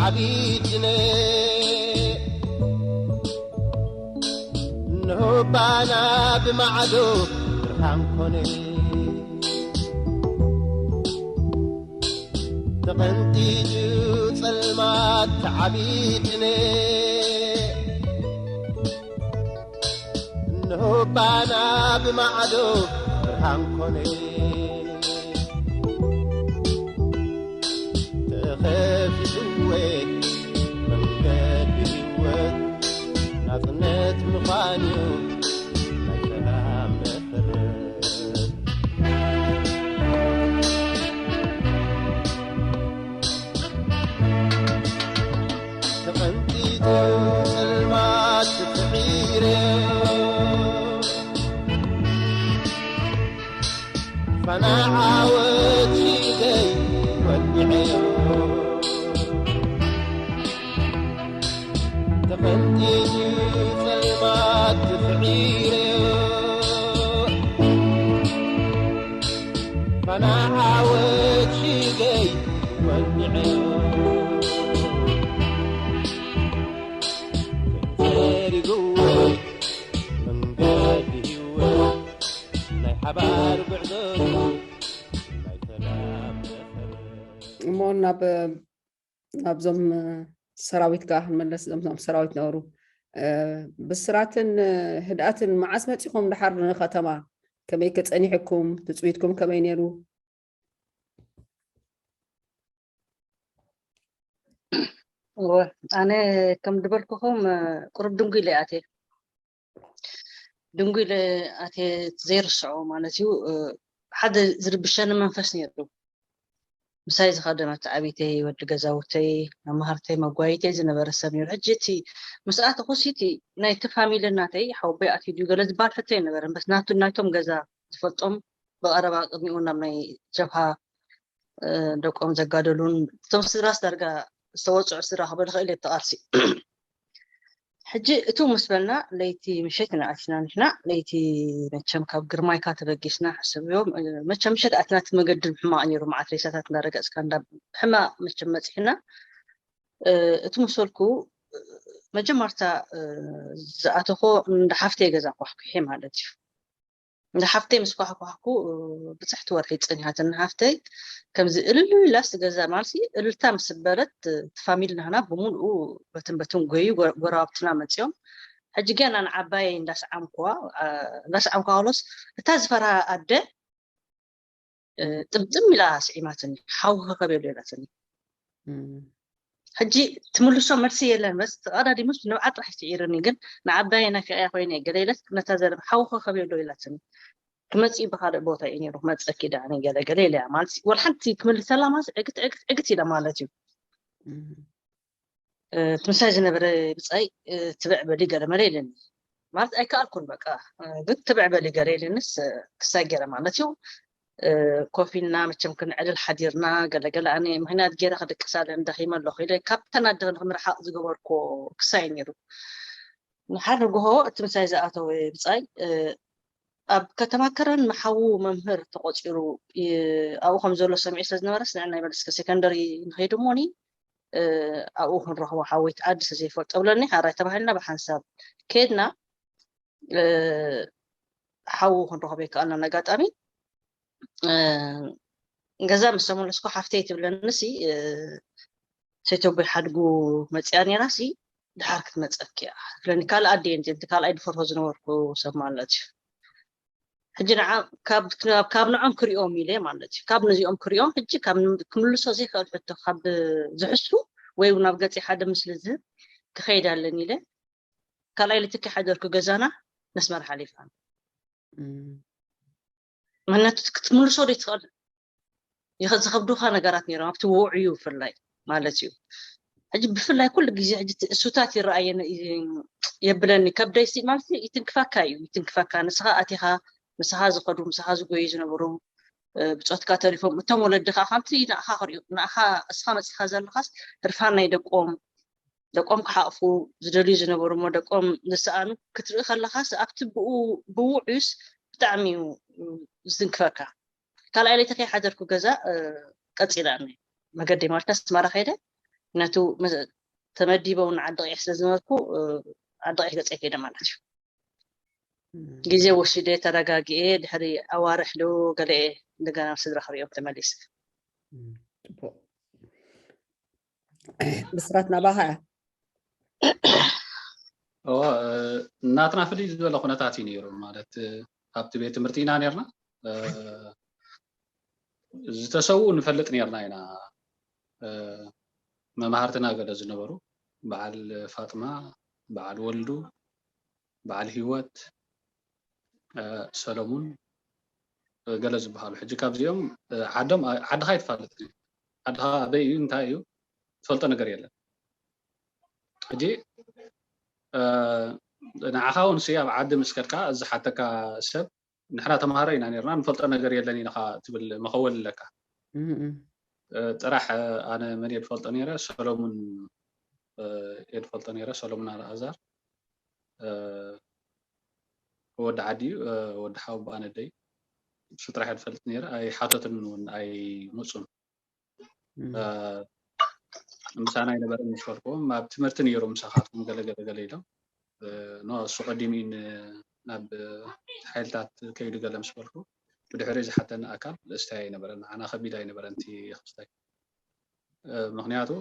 ዓቢድነ ንሆባና ብማዕዶ ብርሃን ኮነ። ተቐንጢጡ ጸልማት ተዓቢድነ ንሆባና ብማዕዶ ብርሃን ኮነ። ተኸፊትወ መንገዲ ህይወት ናጽነት ምዃንዩ ናይ ሰላም መሰረት። ተቐንጢጡ ጸልማት ስዒረ ፋና ዓወት ሒዘ ወዲዐዮ። ተቐንጢጡ ጸልማት ስዒረ ፋና ዓወት ሒዘ ወዲዐዮ። ተሪጉዎ መንገዲ ህይወት ናይ ሓባር ጉዕዞ ናይ ሰላም መሰረት። እሞ ናብ ናብዞም ሰራዊት ጋር ክንመለስ፣ እዞም ሰራዊት ነበሩ። ብስራትን ህድኣትን መዓስ መፂኹም ድሓር ንከተማ? ከመይ ከፀኒሕኩም? ትፅቢትኩም ከመይ ነይሩ? ኣነ ከም ዝበልኩኹም ቁሩብ ድንጉ ኢለ ኣትየ። ድንጉ ኢለ ኣትየ ዘይርስዖ ማለት እዩ። ሓደ ዝርብሸኒ መንፈስ ነይሩ። ምሳይ ዝኸደ መተዓቢተይ፣ ወዲ ገዛውተይ፣ መማህርተይ፣ መጓይተይ ዝነበረ ሰብ ነይሩ። ሕጂ እቲ ምስ ኣተኹሲ እቲ ናይቲ ፋሚሊ ናተይ ሓወቦይ ኣትዩ ድዩ ገለ ዝበሃል ሕቶ ኣይነበረን። በስ ናቱ ናይቶም ገዛ ዝፈልጦም ብቐረባ ቅድሚኡ ናብ ናይ ጀብሃ ደቆም ዘጋደሉን እቶም ስድራስ ዳርጋ ዝተወፅዑ ስድራ ክበል ክእል እየ ብተቓልሲ። ሕጂ እቱ ምስ በልና ለይቲ ምሸት ኢና ኣቲና ንሕና ለይቲ መቸም ካብ ግርማይካ ተበጊስና ሕስብዮ መቸም ምሸት ኣትና እቲ መገዲ ሕማቕ ነይሩ መዓት ሬሳታት እንዳረገፅካ እንዳ ሕማቕ መቸም መፂሕና እቲ መሰልኩ መጀመርታ ዝኣተኾ እንዳ ሓፍተይ ገዛ ኳሕኩ ይሄ ማለት እዩ። እንዳ ሓፍተይ ምስ ኳሕኳሕኩ ብፅሕቲ ወርሒ ፀኒሓትኒ ሓፍተይ ከምዚ እልል ኢላስ ገዛ ማለሲ እልልታ ምስ በለት እቲ ፋሚሊ ናህና ብምሉኡ በትን በትን ጎዩ ጎረባብትና መፂኦም ሕጂ ገና ንዓባይ እንዳሰዓምኩዋ እንዳሰዓምኩዋ ከሎስ እታ ዝፈርሃ ኣደ ጥምጥም ኢላ ስዒማትኒ ሓው ከከብ የብሎ ኢላትኒ ሕጂ ትምልሶ መልሲ የለን መስ ተቐዳዲሙስ ንብዓት ጥራሕ ትዒርኒ ግን ንዓባየ ናፊቕያ ኮይነ ገለ ኢለት ነታ ዘረብ ሓው ከከብ የብሎ ኢላትኒ ክመፅእ ብካልእ ቦታ እዩ ነይሩ ክመፀኪ ዳኒ ገለ ገለ ኢለያ ማለት ወላ ሓንቲ ክምልሰላ ማለት ዕግት ዕግት ዕግት ኢለ ማለት እዩ እቲ ምሳይ ዝነበረ ብፃይ ትብዕ በሊ ገለ መለ ኢለኒ ማለት ኣይከኣልኩን በቃ ግን ትብዕ በሊ ገለ ኢለንስ ክሳይ ገይረ ማለት እዩ ኮፍ ኢልና መቸም ክንዕልል ሓዲርና ገለገለ ኣነ ምክንያት ገይረ ክድቅስ ኣለኒ ደኺመ ኣለኹ ኢለ ካብ ተናድኽኒ ክምርሓቕ ዝገበርኮ ክሳይ ነይሩ ንሓደ ንግሆ እቲ ምሳይ ዝኣተወ ብፃይ ኣብ ከተማ ከረን መሓዉ መምህር ተቆፂሩ ኣብኡ ከም ዘሎ ሰሚዑ ስለ ዝነበረስ ንዕና ይበል እስከ ሴኮንደሪ ንኸይድ እሞኒ ኣብኡ ክንረኽቦ ሓወይቲ ዓዲ ስለ ዘይፈልጦ ብለኒ ሓራይ ተባሂልና ብሓንሳብ ከድና ሓዉ ክንረኽቦ ይከኣልና ኣጋጣሚ ገዛ ምስ ተመለስኩ ሓፍተይ ትብለኒ ሲ ሰይተቦይ ሓድጉ መፅያ ነይራ ሲ ድሓር ክትመፀኪ እያ ትብለኒ ካልእ ኣደ እየ እቲ ካልኣይ ድፈርሆ ዝነበርኩ ሰብ ማለት እዩ ሕጂ ንዓ ካብ ንዖም ክሪኦም ኢለ ማለት እዩ ካብ ነዚኦም ክሪኦም ሕጂ ካብ ክምልሶ ዘይክእል ሕቶ ካብ ዝሕሱ ወይ ናብ ገፂ ሓደ ምስሊ ዝህብ ክኸይድ ኣለኒ ኢለ ካልኣይ ልትክ ሓደርኩ ገዛና ነስመር ሓሊፋ ምክንያቱ ክትምልሶ ዶ ትኽእል ዝኸብዱካ ነገራት ነይሮም ኣብቲ ውዑዩ ብፍላይ ማለት እዩ ሕጂ ብፍላይ ኩሉ ግዜ ሕጂ እሱታት ይረኣየኒ የብለኒ ከብደይ ማለት ይትንክፈካ እዩ ይትንክፈካ ንስኻ ኣቲኻ ምሳኻ ዝኸዱ ምሳኻ ዝጎዩ ዝነበሩ ብፆትካ ተሪፎም እቶም ወለድኻ ከምቲ ንኣኻ ክሪኡ ንኣኻ እስኻ መፂኻ ዘለኻስ ህርፋን ናይ ደቆም ደቆም ክሓቕፉ ዝደልዩ ዝነበሩ እሞ ደቆም ዝሰኣኑ ክትርኢ ከለኻስ ኣብቲ ብውዑዩስ ብጣዕሚ እዩ ዝትንክፈካ ካልኣይ ለይቲ ከይሓደርኩ ገዛ ቀፂላ መገዲ ማለት ኣስመራ ከይደ ምክንያቱ ተመዲበ እውን ዓዲ ቀይሕ ስለ ዝነበርኩ ዓዲ ቀይሕ ገፀ ከይደ ማለት እዩ። ግዜ ወሲደ ተረጋጊኤ ድሕሪ ኣዋርሕ ዶ ገለ እንደገና ስድራ ክሪኦም ተመሊሰ። ብስራት ናባኻ እያ። ናትና ፍልይ ዝበለ ኩነታት እዩ ነይሩ። ማለት ኣብቲ ቤት ትምህርቲ ኢና ነርና። ዝተሰውኡ ንፈልጥ ነርና ኢና። መማህርትና ገለ ዝነበሩ በዓል ፋጥማ፣ በዓል ወልዱ፣ በዓል ሂወት፣ ሰለሙን ገለ ዝበሃሉ። ሕጂ ካብዚኦም ዓዶም ዓድኻ ይትፋለጥ፣ ዓድኻ ኣበይ እዩ እንታይ እዩ ትፈልጦ ነገር የለን። ሕጂ ንዓኻ እውን ሲ ኣብ ዓዲ ምስ ከድካ ዝሓተካ ሰብ ንሕና ተምሃሮ ኢና ነርና ንፈልጦ ነገር የለን ኢኻ ትብል መኸወል ኣለካ። ጥራሕ ኣነ መን እየ ዝፈልጦ ነይረ፣ ሰሎሙን እየ ዝፈልጦ ነይረ፣ ሰሎሙን ኣልኣዛር ወዲ ዓዲ እዩ፣ ወዲ ሓወቦኣ ነደይ፣ እሱ ጥራሕ እየ ዝፈልጥ ነይረ። ኣይሓተቱን እውን ኣይመፁን። ምሳና ኣይነበረን ምስ በልክዎም ኣብ ትምህርቲ ነይሩ ምሳኻትኩም ገለ ገለ ገለ ኢሎም። ኖ እሱ ቀዲሙ እዩ ናብ ሓይልታት ከይዱ ገለ ምስ በልኩ ብድሕሪ ዝሓተኒ ኣካል እስታይ ኣይነበረን፣ ንዓና ከቢድ ኣይነበረን እቲ ክስታይ። ምክንያቱ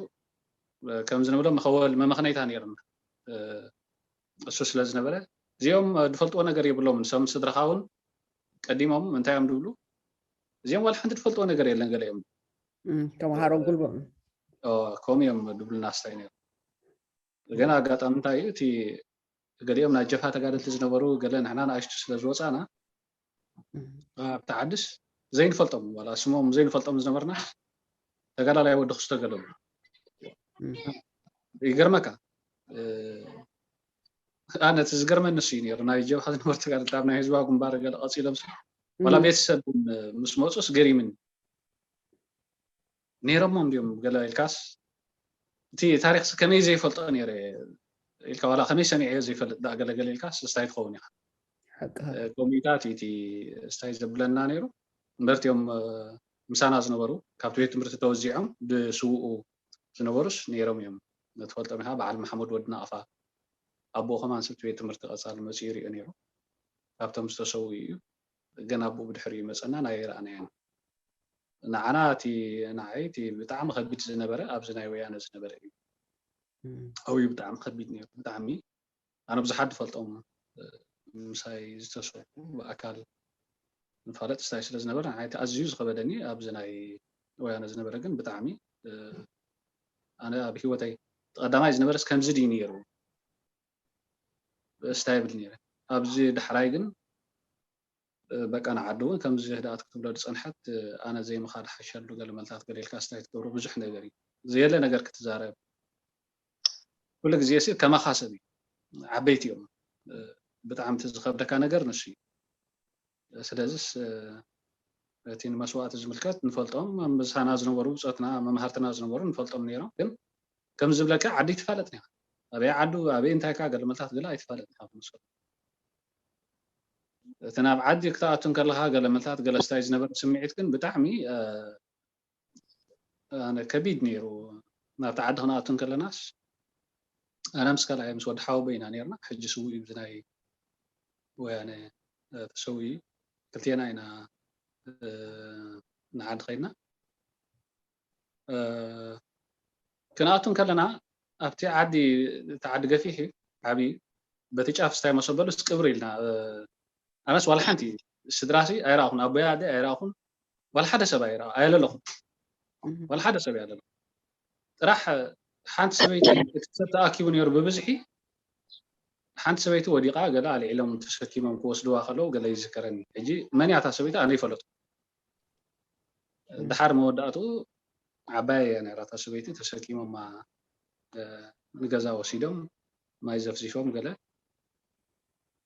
ከምዚ ንብሎ መኸወል መመኽነይታ ነይርና እሱ ስለ ዝነበረ እዚኦም ዝፈልጥዎ ነገር የብሎምን። ሰም ስድራኻ እውን ቀዲሞም እንታይ እዮም ድብሉ እዚኦም ዋላ ሓንቲ ትፈልጥዎ ነገር የለን ገለ እዮም ተምሃሮ ጉልቦም ከምኡ እዮም ድብሉና ስታይ ነይሩ። ግን ኣጋጣሚ እንታይ እዩ እቲ ገሊኦም ናይ ጀብሃ ተጋደልቲ ዝነበሩ ገለ ንሕና ንኣሽቱ ስለ ዝወፃና ኣብቲ ዓድስ ዘይንፈልጦም ዋላ ስሞም ዘይንፈልጦም ዝነበርና ተጋዳላይ ወዲ ክስቶ ገለሉ ይገርመካ። ኣነ እቲ ዝገርመኒ ንሱ እዩ ነይሩ። ናይ ጀብሃ ዝነበሩ ተጋደልቲ ኣብ ናይ ህዝባዊ ግንባር ገለ ቀፂሎም ሲ ዋላ ቤተሰብ እውን ምስ መፁስ ገሪምኒ ነይሮሞ እንዲዮም ገለ ኢልካስ እቲ ታሪክስ ከመይ ዘይፈልጦ ነይረ ኢልካ ዋላ ከመይ ሰሚዐዮ ዘይፈልጥ ዳ ገለገለ ኢልካስ ስታይ ትኸውን ኢኻ። ኮሚታት እቲ ስታይ ዘብለና ነይሩ እምበርቲኦም ምሳና ዝነበሩ ካብቲ ቤት ትምህርቲ ተወዚዖም ብስውኡ ዝነበሩስ ነይሮም እዮም። ትፈልጦም ኢኻ በዓል መሓመድ ወዲ ናቕፋ ኣቦኡ ከማን ስብቲ ቤት ትምህርቲ ቀፃሊ መፅኡ ይሪኦ ነይሩ። ካብቶም ዝተሰው እዩ ግን ኣቦኡ ብድሕሪኡ መፀና ናይ ረኣናያን ንዓና እቲ ንዓይ እቲ ብጣዕሚ ከቢድ ዝነበረ ኣብዚ ናይ ወያነ ዝነበረ እዩ። ኣብዩ ብጣዕሚ ከቢድ ነይሩ ብጣዕሚ ኣነ ብዙሓት ዝፈልጦም ምሳይ ዝተሰው ብኣካል ንፋለጥ ስታይ ስለ ዝነበረ ንዓይ እቲ ኣዝዩ ዝኸበደኒ ኣብዚ ናይ ወያነ ዝነበረ ግን ብጣዕሚ ኣነ ኣብ ሂወተይ ቀዳማይ ዝነበረስ ከምዚ ድዩ ነይሩ ስታይ ብል ነይረ ኣብዚ ዳሕራይ ግን በቃ ንዓዲ እውን ከምዚ ህድኣት ክትብሎ ዝፀንሐት ኣነ ዘይምኻድ ሓሸሉ ገለ መልታት ገለ ኢልካ ስታይ ትገብሮ ብዙሕ ነገር እዩ ዘየለ ነገር ክትዛረብ ኩሉ ግዜ ሲ ከማኻ ሰብ እዩ ዓበይቲ እዮም ብጣዕሚ እቲ ዝኸብደካ ነገር ንሱ እዩ ስለዚስ እቲ ንመስዋእቲ ዝምልከት ንፈልጦም ምሳና ዝነበሩ ብፆትና መምሃርትና ዝነበሩ ንፈልጦም ነይሮም ግን ከም ዝብለካ ዓዲ ይትፋለጥ ኒኻ ኣበይ ዓዱ ኣበይ እንታይ ካ ገለ መልታት ገለ ኣይትፋለጥ ኒኻ ብመስዋእቲ እቲ ናብ ዓዲ ክትኣቱ እንከለኻ ገለ መልታት ገለ ስታይ ዝነበረ ስምዒት ግን ብጣዕሚ ኣነ ከቢድ ነይሩ ናብቲ ዓዲ ክንኣቱ እንከለናስ ኣነ ምስ ካልኣየ ምስ ወዲ ሓወቦ ኢና ነርና ሕጂ ስውእ እዩ ብዝናይ ወያነ ተሰው እዩ ክልቴና ኢና ንዓዲ ከይድና ክንኣቱ እንከለና ኣብቲ ዓዲ እቲ ዓዲ ገፊሕ እዩ ዓብዩ በቲ ጫፍ ስታይ መሰበሉስ ቅብር ኢልና ኣነስ ዋላ ሓንቲ ስድራሲ ኣይረኣኹን ኣቦይ ኣደ ኣይረኣኹን ዋላ ሓደ ሰብ ኣይረኣ ኣየለለኹም ዋላ ሓደ ሰብ ኣየለለኹም ጥራሕ ሓንቲ ሰበይቲ እቲ ሰብ ተኣኪቡ ነይሩ ብብዝሒ ሓንቲ ሰበይቲ ወዲቓ ገለ ኣልዒሎም ተሰኪሞም ክወስድዋ ከለዉ ገለ ይዝከረኒ ሕጂ መን እያ እታ ሰበይቲ ኣነ ይፈለጡ ድሓር መወዳእትኡ ዓባይ እያ ነይራ እታ ሰበይቲ ተሰኪሞማ ንገዛ ወሲዶም ማይ ዘፍዚፎም ገለ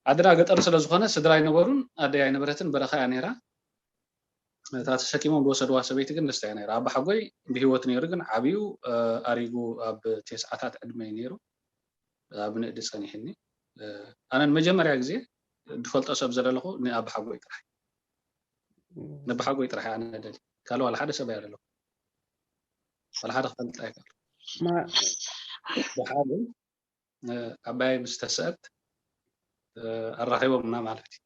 ዓድና ገጠር ስለ ዝኾነ ስድራ ኣይነበሩን ኣደይ ኣይነበረትን በረኻ እያ ነይራ እታ ተሰኪሞም ዝወሰድዋ ሰበይቲ ግን ንስታ እያ ነይራ ኣባሓጎይ ብሂወት ነይሩ ግን ዓብዩ ኣሪጉ ኣብ ቴስዓታት ዕድመ እዩ ነይሩ ኣብ ንእዲ ፀኒሕኒ ኣነ ንመጀመርያ ግዜ ዝፈልጦ ሰብ ዘለለኹ ንኣባሓጎይ ጥራሕ ነባሓጎይ ጥራሕ ኣነ ደሊ ካልእ ዋላ ሓደ ሰብ ኣያ ዘለኹ ዋላ ሓደ ክፈልጥ ኣይክእል ደሓርን ዓባይ ምስ ተስአት ኣራኺቦምና ማለት እዩ።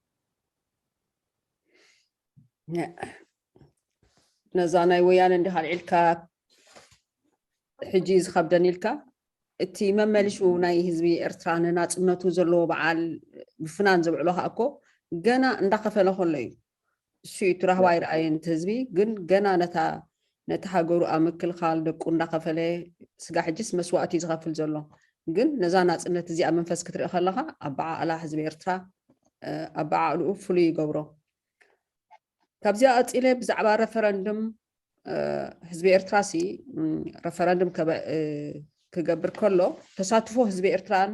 ነዛ ናይ ወያነ እንዲኻ ኣልዒልካ ሕጂ ዝኸብደን ኢልካ፣ እቲ መመሊሹ ናይ ህዝቢ ኤርትራ ንናጽነቱ ዘለዎ በዓል ብፍናን ዘብዕሎ ከዓ እኮ ገና እንዳኸፈለ ከሎ እዩ። እሱ እዩ እቲ ራህዋ ኣይረኣየን እቲ ህዝቢ። ግን ገና ነታ ነቲ ሃገሩ ኣብ ምክልኻል ደቁ እንዳኸፈለ፣ ስጋ ሕጅስ መስዋእቲ እዩ ዝኸፍል ዘሎ። ግን ነዛ ናጽነት እዚኣ መንፈስ ክትርኢ ከለኻ፣ ኣበዓዕላ ህዝቢ ኤርትራ ኣበዓዕልኡ ፍሉይ ይገብሮ። ካብዚኣ ቀፂለ ብዛዕባ ረፈረንድም፣ ህዝቢ ኤርትራ ሲ ረፈረንድም ክገብር ከሎ፣ ተሳትፎ ህዝቢ ኤርትራን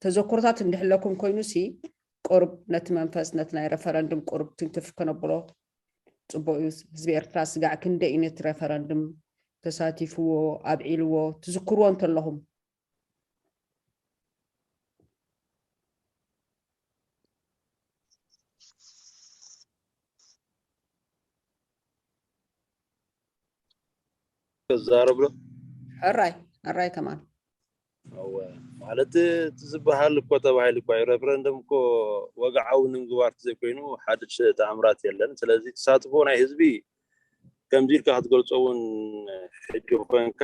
ተዘክሮታት እንድሕለኩም ኮይኑ ሲ፣ ቁርብ ነቲ መንፈስ፣ ነቲ ናይ ረፈረንድም ቁርብ ትንክፍ ከነብሎ ፅቡቅ እዩ። ህዝቢ ኤርትራ ስጋዕ ክንደይ እዩ ነቲ ረፈረንድም ተሳቲፍዎ፣ ኣብዒልዎ ትዝክርዎ እንተለኹም? ክዛረብ ዶ? ሕራይ ሕራይ ከማን እወ፣ ማለት እቲ ዝበሃል እኮ ተባሂሉ እኮ እዩ። ረፍረንደም እኮ ወግዓዊ ንምግባር ዘይኮይኑ ሓድሽ ተኣምራት የለን። ስለዚ ተሳትፎ ናይ ህዝቢ ከምዚ ኢልካ ክትገልፆ እውን ሕጂ ኮንካ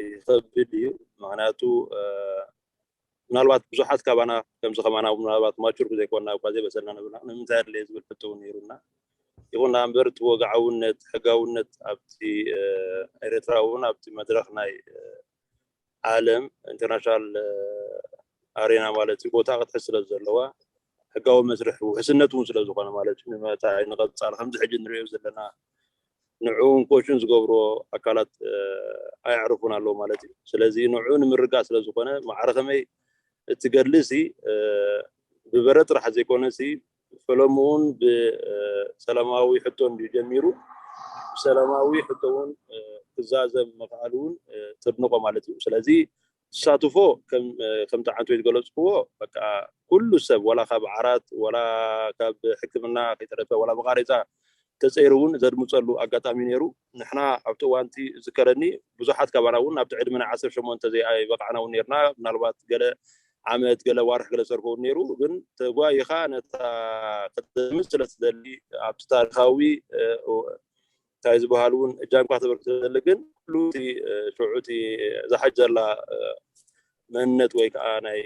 ይኸብድ እዩ። ምክንያቱ ምናልባት ብዙሓት ካባና ከምዚ ከማና ምናልባት ማቹር ብዘይኮና እኳ ዘይበሰልና ንብልና ንምንታይ ኣድለየ ዝብል ሕቶ እውን ነይሩና። ይኹን ደኣ እምበር እቲ ወግዓውነት፣ ሕጋውነት ኣብቲ ኤርትራ እውን ኣብቲ መድረኽ ናይ ዓለም ኢንተርናሽናል ኣሬና ማለት እዩ ቦታ ክትሕዝ ስለ ዘለዋ ሕጋዊ መስርሕ ውሕስነት እውን ስለ ዝኾነ ማለት እዩ። ንመጻኢ ንቐጻሊ ከምዚ ሕጂ ንሪኦ ዘለና ንዕኡ እንኮሽን ዝገብሮ ኣካላት ኣየዕርፉን ኣለዉ ማለት እዩ። ስለዚ ንዕኡ ንምርጋእ ስለ ዝኾነ ማዕረ ከመይ እቲ ገድሊ ሲ ብበረ ጥራሕ ዘይኮነ ሲ ፈለምኡን ብሰላማዊ ሕቶ እንድዩ ጀሚሩ ብሰላማዊ ሕቶ እውን ክዛዘም ምኽኣሉ እውን ተድንቆ ማለት እዩ። ስለዚ ተሳትፎ ከምቲ ዓንቶ ዝገለፅክዎ በቃ ኩሉ ሰብ ዋላ ካብ ዓራት ዋላ ካብ ሕክምና ከይተረፈ ዋላ ብቃሬፃ ተፀይሩ እውን ዘድምፀሉ ኣጋጣሚ ነይሩ። ንሕና ኣብቲ እዋንቲ ዝከረኒ ብዙሓት ካባና እውን ኣብቲ ዕድመ ናይ ዓሰርተ ሸሞንተ ዘይበቃዕና እውን ነይርና። ምናልባት ገለ ዓመት ገለ ዋርሕ ገለ ሰርሑ እውን ነይሩ። ግን ተጓይኻ ነታ ከተድምፅ ስለ ትደሊ ኣብቲ ታሪካዊ እንታይ ዝበሃል እውን እጃምካ ተበርክት ዘለ ግን ኩሉ እቲ ሽዑ እቲ ዝሓጅ ዘላ መንነት ወይ ከዓ ናይ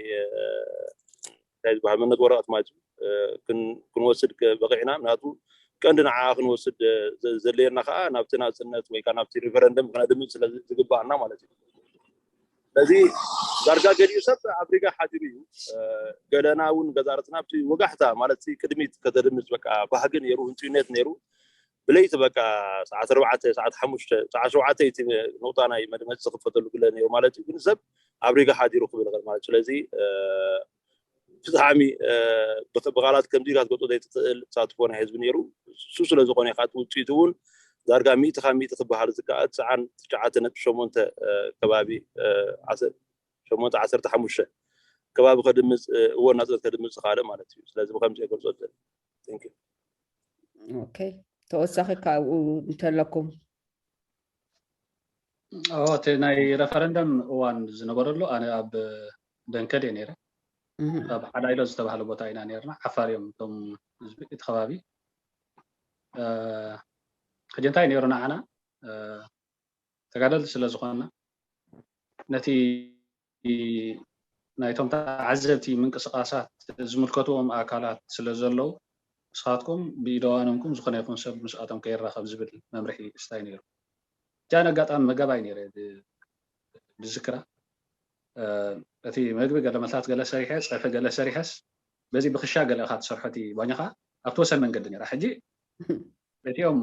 እንታይ ዝበሃል መንነት ወረቐት ማለት እዩ ክንወስድ በቂዕና። ምክንያቱ ቀንዲ ንዓ ክንወስድ ዘድልየና ከዓ ናብቲ ናፅነት ወይ ከዓ ናብቲ ሪፈረንደም ክነድምፅ ስለ ዝግባኣና ማለት እዩ። ስለዚ ዳርጋ ገሊኡ ሰብ ኣብ ሪጋ ሓዲሩ እዩ። ገለና እውን ገዛርትና ኣብቲ ወጋሕታ ማለት ቅድሚት ከተድምፅ በቃ ባህጊ ነይሩ፣ ህንፅዩነት ነይሩ። ብለይቲ በቃ ሰዓት ኣርባዕተ ሰዓት ሓሙሽተ ሰዓት ሸውዓተ እቲ ንቑጣ ናይ መድመፂ ዝኽፈተሉ ግለ ነይሩ ማለት እዩ። ግን ሰብ ኣብ ሪጋ ሓዲሩ ክብል ይኽእል ማለት እዩ። ስለዚ ብጣዕሚ ብቃላት ከምዚ ኢልካ ክትገልፆ ዘይትኽእል ተሳትፎ ናይ ህዝቢ ነይሩ። እሱ ስለ ዝኾነ ከዓ እቲ ውፅኢቱ እውን ዳርጋ ሚእቲ ካብ ሚእቲ ክበሃል ዝከኣል ትስዓን ትሽዓተ ነጥቢ ሸሞንተ ከባቢ ሸሞንተ ዓሰርተ ሓሙሽተ ከባቢ ከድምፅ እወ ናፅነት ከድምፅ ዝኸኣለ ማለት እዩ። ስለዚ ብከምዚ የገልፆ። ኦኬ፣ ተወሳኺ ካብኡ እንተለኩም? እቲ ናይ ረፈረንደም እዋን ዝነበረሉ ኣነ ኣብ ደንከል እየ ነይረ። ኣብ ሓዳይሎ ዝተባሃለ ቦታ ኢና ነርና። ዓፋር እዮም እቶም ህዝቢ እቲ ከባቢ። ሕጂ እንታይ ነይሩ ንዓና ተጋደልቲ ስለ ዝኾንና ነቲ ናይቶም ተዓዘብቲ ምንቅስቃሳት ዝምልከትዎም ኣካላት ስለ ዘለዉ ንስኻትኩም ብኢደዋነምኩም ዝኾነ ይኹን ሰብ ምስኣቶም ከይራኸብ ዝብል መምርሒ ስታይ ነይሩ። እጃን ኣጋጣሚ መጋባይ ነይረ ብዝክራ እቲ መግቢ ገለ መልታት ገለ ሰሪሐ ፀፈ ገለ ሰሪሐስ በዚ ብክሻ ገለ ኢኻ ትሰርሖ እቲ ባኛኻ ኣብቲ ወሰን መንገዲ ነይራ። ሕጂ እቲኦም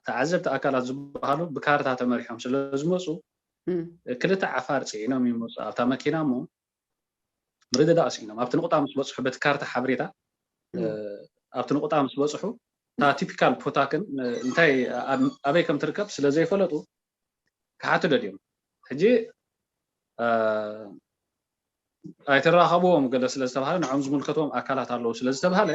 ተዓዘብቲ ኣካላት ዝበሃሉ ብካርታ ተመሪሖም ስለ ዝመፁ ክልተ ዓፋር ፅዒኖም ይመፁ ኣብታ መኪና እሞ ምርድዳእ ስኢኖም ኣብቲ ንቁጣ ምስ በፅሑ በቲ ካርታ ሓበሬታ ኣብቲ ንቁጣ ምስ በፅሑ እታ ቲፒካል ፖታክን እንታይ ኣበይ ከም ትርከብ ስለ ዘይፈለጡ ክሓቱ ደልዮም ሕጂ ኣይተራኸብዎም ገለ ስለ ዝተባሃለ ንዖም ዝምልከትዎም ኣካላት ኣለዉ ስለ ዝተባሃለ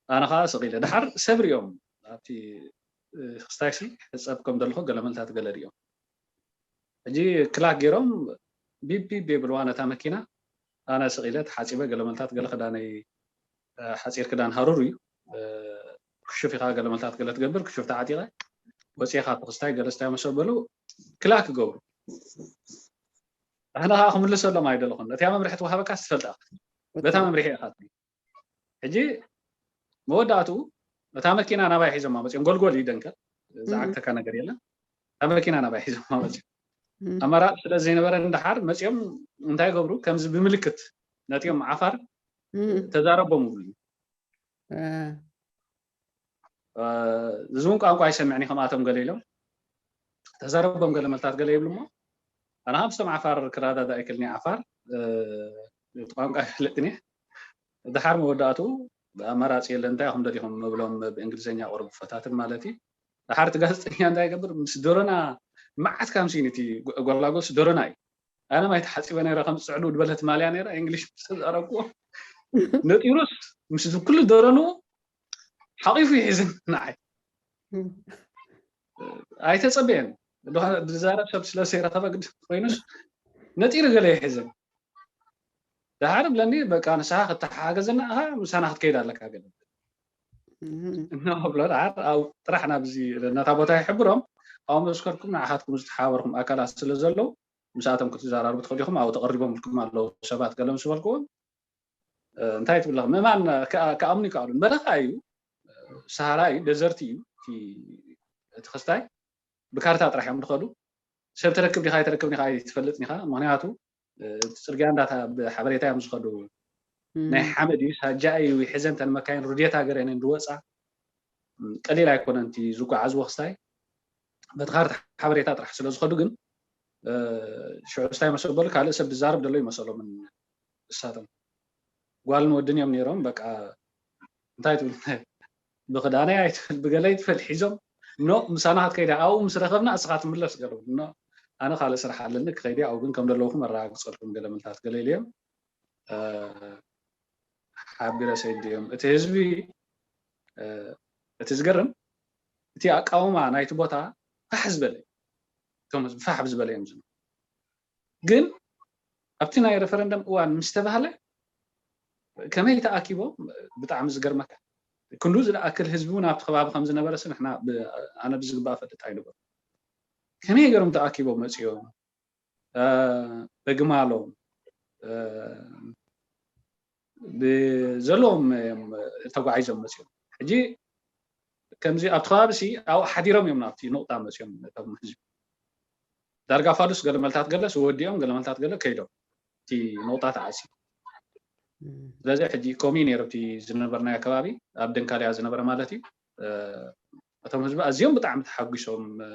ኣነ ከዓ ስቕ ኢለ ድሓር ሰብ ሪኦም ኣብቲ ክስታይሲ ሕፀብ ከም ዘለኹ ገለ መልታት ገለ ሪኦም ሕጂ ክላክ ገይሮም ቢብ ቢብ የብልዋ ነታ መኪና። ኣነ ስቕ ኢለ ተሓፂበ፣ ገለመልታት ገለ ክዳነይ፣ እ፣ ሓፂር ክዳን ሃሩር እዩ። እ፣ ክሹፍ ኢኻ ገለመልታት ገለ ትገብር፣ ክሹፍ ተዓጢቐ ወፂኻ ተኽስታይ ገለ ስታይ መሰበሉ ክላክ ይገብሩ። ኣነ ከዓ ክምልሰሎም ኣይደለኹን። ነቲያ መምርሒ ትወሃበካ ትፈልጣ። በታ መምርሒ ኢኻ ትብል። ሕጂ መወዳእትኡ እታ መኪና ናባይ ሒዞማ መፅኦም። ጎልጎል እዩ ደንከል፣ ዝዓግተካ ነገር የለን። እታ መኪና ናባይ ሒዞማ መፅኦም። ኣማራፂ ስለ ዘይነበረ፣ እንዳሓር መፅኦም እንታይ ይገብሩ፣ ከምዚ ብምልክት ነቲኦም ዓፋር ተዛረቦም ይብሉ። እዚ እውን ቋንቋ ኣይሰምዕን እዩ፣ ከምኣቶም ገለ ኢሎም ተዛረቦም ገለ መልታት ገለ ይብሉ እሞ፣ ኣነ ምስቶም ዓፋር ክረዳዳ ኣይክእልን እየ። ዓፋር፣ እ፣ እቲ ቋንቋ ኣይፈልጥን እየ። ድሓር መወዳእቱ ኣማራፂ የለን፣ እንታይ ኢኹም ደሊኹም ምብሎም ብእንግሊዝኛ ቁሩብ ፈታትን ማለት እዩ። ድሓር እቲ ጋዜጠኛ እንታይ ይገብር፣ ምስ ደሮና መዓት ካምሲን እቲ ጎ-፣ ጎላጎስ ደሮና እዩ። ኣነ ማይ ተሓፂበ ነይረ፣ ከም ዝፅዕዱ ዝበለት ማልያ ነይራ፣ እንግሊሽ ምስ ተዛረብኩዎ ነጢሩስ ምስ ኩሉ ደረኑ ሓቂፉ ይሕዝን ንዓይ። ኣይተጸበየን። ድኻ-፣ ዝዛረብ ሰብ ስለ ዘይረኸበ ግድ ኮይኑስ ነጢሩ ገለ ይሕዝን። ድሓር ብለኒ፣ በቃ ንስኻ ክትተሓጋገዘና ኢኻ፣ ምሳና ክትከይድ ኣለካ ገለ። እና ብሎ ድሓር ኣብ ጥራሕ ናብዚ ነታ ቦታ ይሕብሮም፣ ኣብኡ መዝከርኩም ንዓኻትኩም ዝተሓባበርኩም ኣካላት ስለ ዘለዉ፣ ምስኣቶም ክትዘራርቡ ትኽእሉ ኢኹም፣ ኣብኡ ተቐሪቦም ኢልኩም ኣለዉ ሰባት ገለ ምስ በልክዎም፣ እ፣ እንታይ ትብለኻ? ምእማን ከኣ-፣ ክኣምኑ ይከኣሉ። በረኻ እዩ፣ ሰሃራ እዩ፣ ደዘርቲ እዩ፣ እቲ፣ እቲ ክስታይ ብካርታ ጥራሕ እዮም ዝኸዱ። ሰብ ትረክብ ዲኻ ኣይትረክብን ኢኻ ኣይትፈልጥን ኢኻ። ምኽንያቱ፣ እ፣ እቲ ጽርግያ እንዳታ-፣ ብሓበሬታ እዮም ዝኸዱ። እም። ናይ ሓመድ እዩ፣ ሳጃ እዩ፣ ይሕዘን ተን መካይን ሩድየት ሃገር እየን ዝወጻ። እም፣ ቀሊል ኣይኮነን እቲ ዝጓዓዝዎ ክስታይ። በቲ ካርታ ሓበሬታ ጥራሕ ስለ ዝኸዱ ግን፣ እ፣ ሽዑ ስታይ መሰበሉ ካልእ ሰብ ዝዛረብ ዘሎ ይመሰሎምን እሳቶም። ጓልን ወድን እዮም ነይሮም፣ በቃ እንታይ ትብል፣ ብኽዳነይ ኣይትበል፣ ብገለይ ትበል ሒዞም፣ ኖ፣ ምሳና ክትከይድ እያ፣ ኣብኡ ምስ ረኸብና እስኻ ትምለስ ገለ። ኖ፣ ኣነ ካልእ ስራሕ ኣለኒ፣ ክኸይድ እየ፣ ኣብኡ ግን ከም ዘለኹም ኣረጋግጸልኩም ገለ ምልታት ገለ ኢለዮም፣ እ፣ ሓቢረ ሰይድ እዮም። እቲ ህዝቢ፣ እ፣ እቲ ዝገርም፣ እቲ ኣቃውማ ናይቲ ቦታ ፋሕ ዝበለ እዩ። እቶም ህዝቢ ፋሕ ዝበለ እዮም ዝነበሩ። ግን ኣብቲ ናይ ሬፈረንደም እዋን ምስ ተባህለ፣ ከመይ ተኣኪቦም፣ ብጣዕሚ ዝገርመካ። ክንዱ ዝኣክል ህዝቢ እውን ኣብቲ ከባቢ ከም ዝነበረ ሲ ንሕና ብ-፣ ኣነ ብዝግባእ እፈልጥ ኣይነበርኩ። ከመይ ገይሮም ተኣኪቦም መጺኦም፣ እ፣ በግማሎም፣ እ፣ ብዘለዎም እዮም ተጓዒዞም መጺኦም። ሕጂ ከምዚ ኣብቲ ከባቢ ሲ ኣብኡ ሓዲሮም እዮም ናብቲ ነቑጣ መጺኦም ነቶም ህዝቢ። ዳርጋ ፋዱስ ገለ መልታት ገለስ ወዲኦም፣ ገለ መልታት ገለ ከይዶም። እቲ ነቑጣ ተዓጽዩ። እም። ስለዚ ሕጂ ከምኡ እዩ ነይሩ እቲ ዝነበርናዮ ከባቢ፣ ኣብ ደንካልያ ዝነበረ ማለት እዩ። እ፣ እቶም ህዝቢ ኣዝዮም ብጣዕሚ ተሓጒሶም፣ እ፣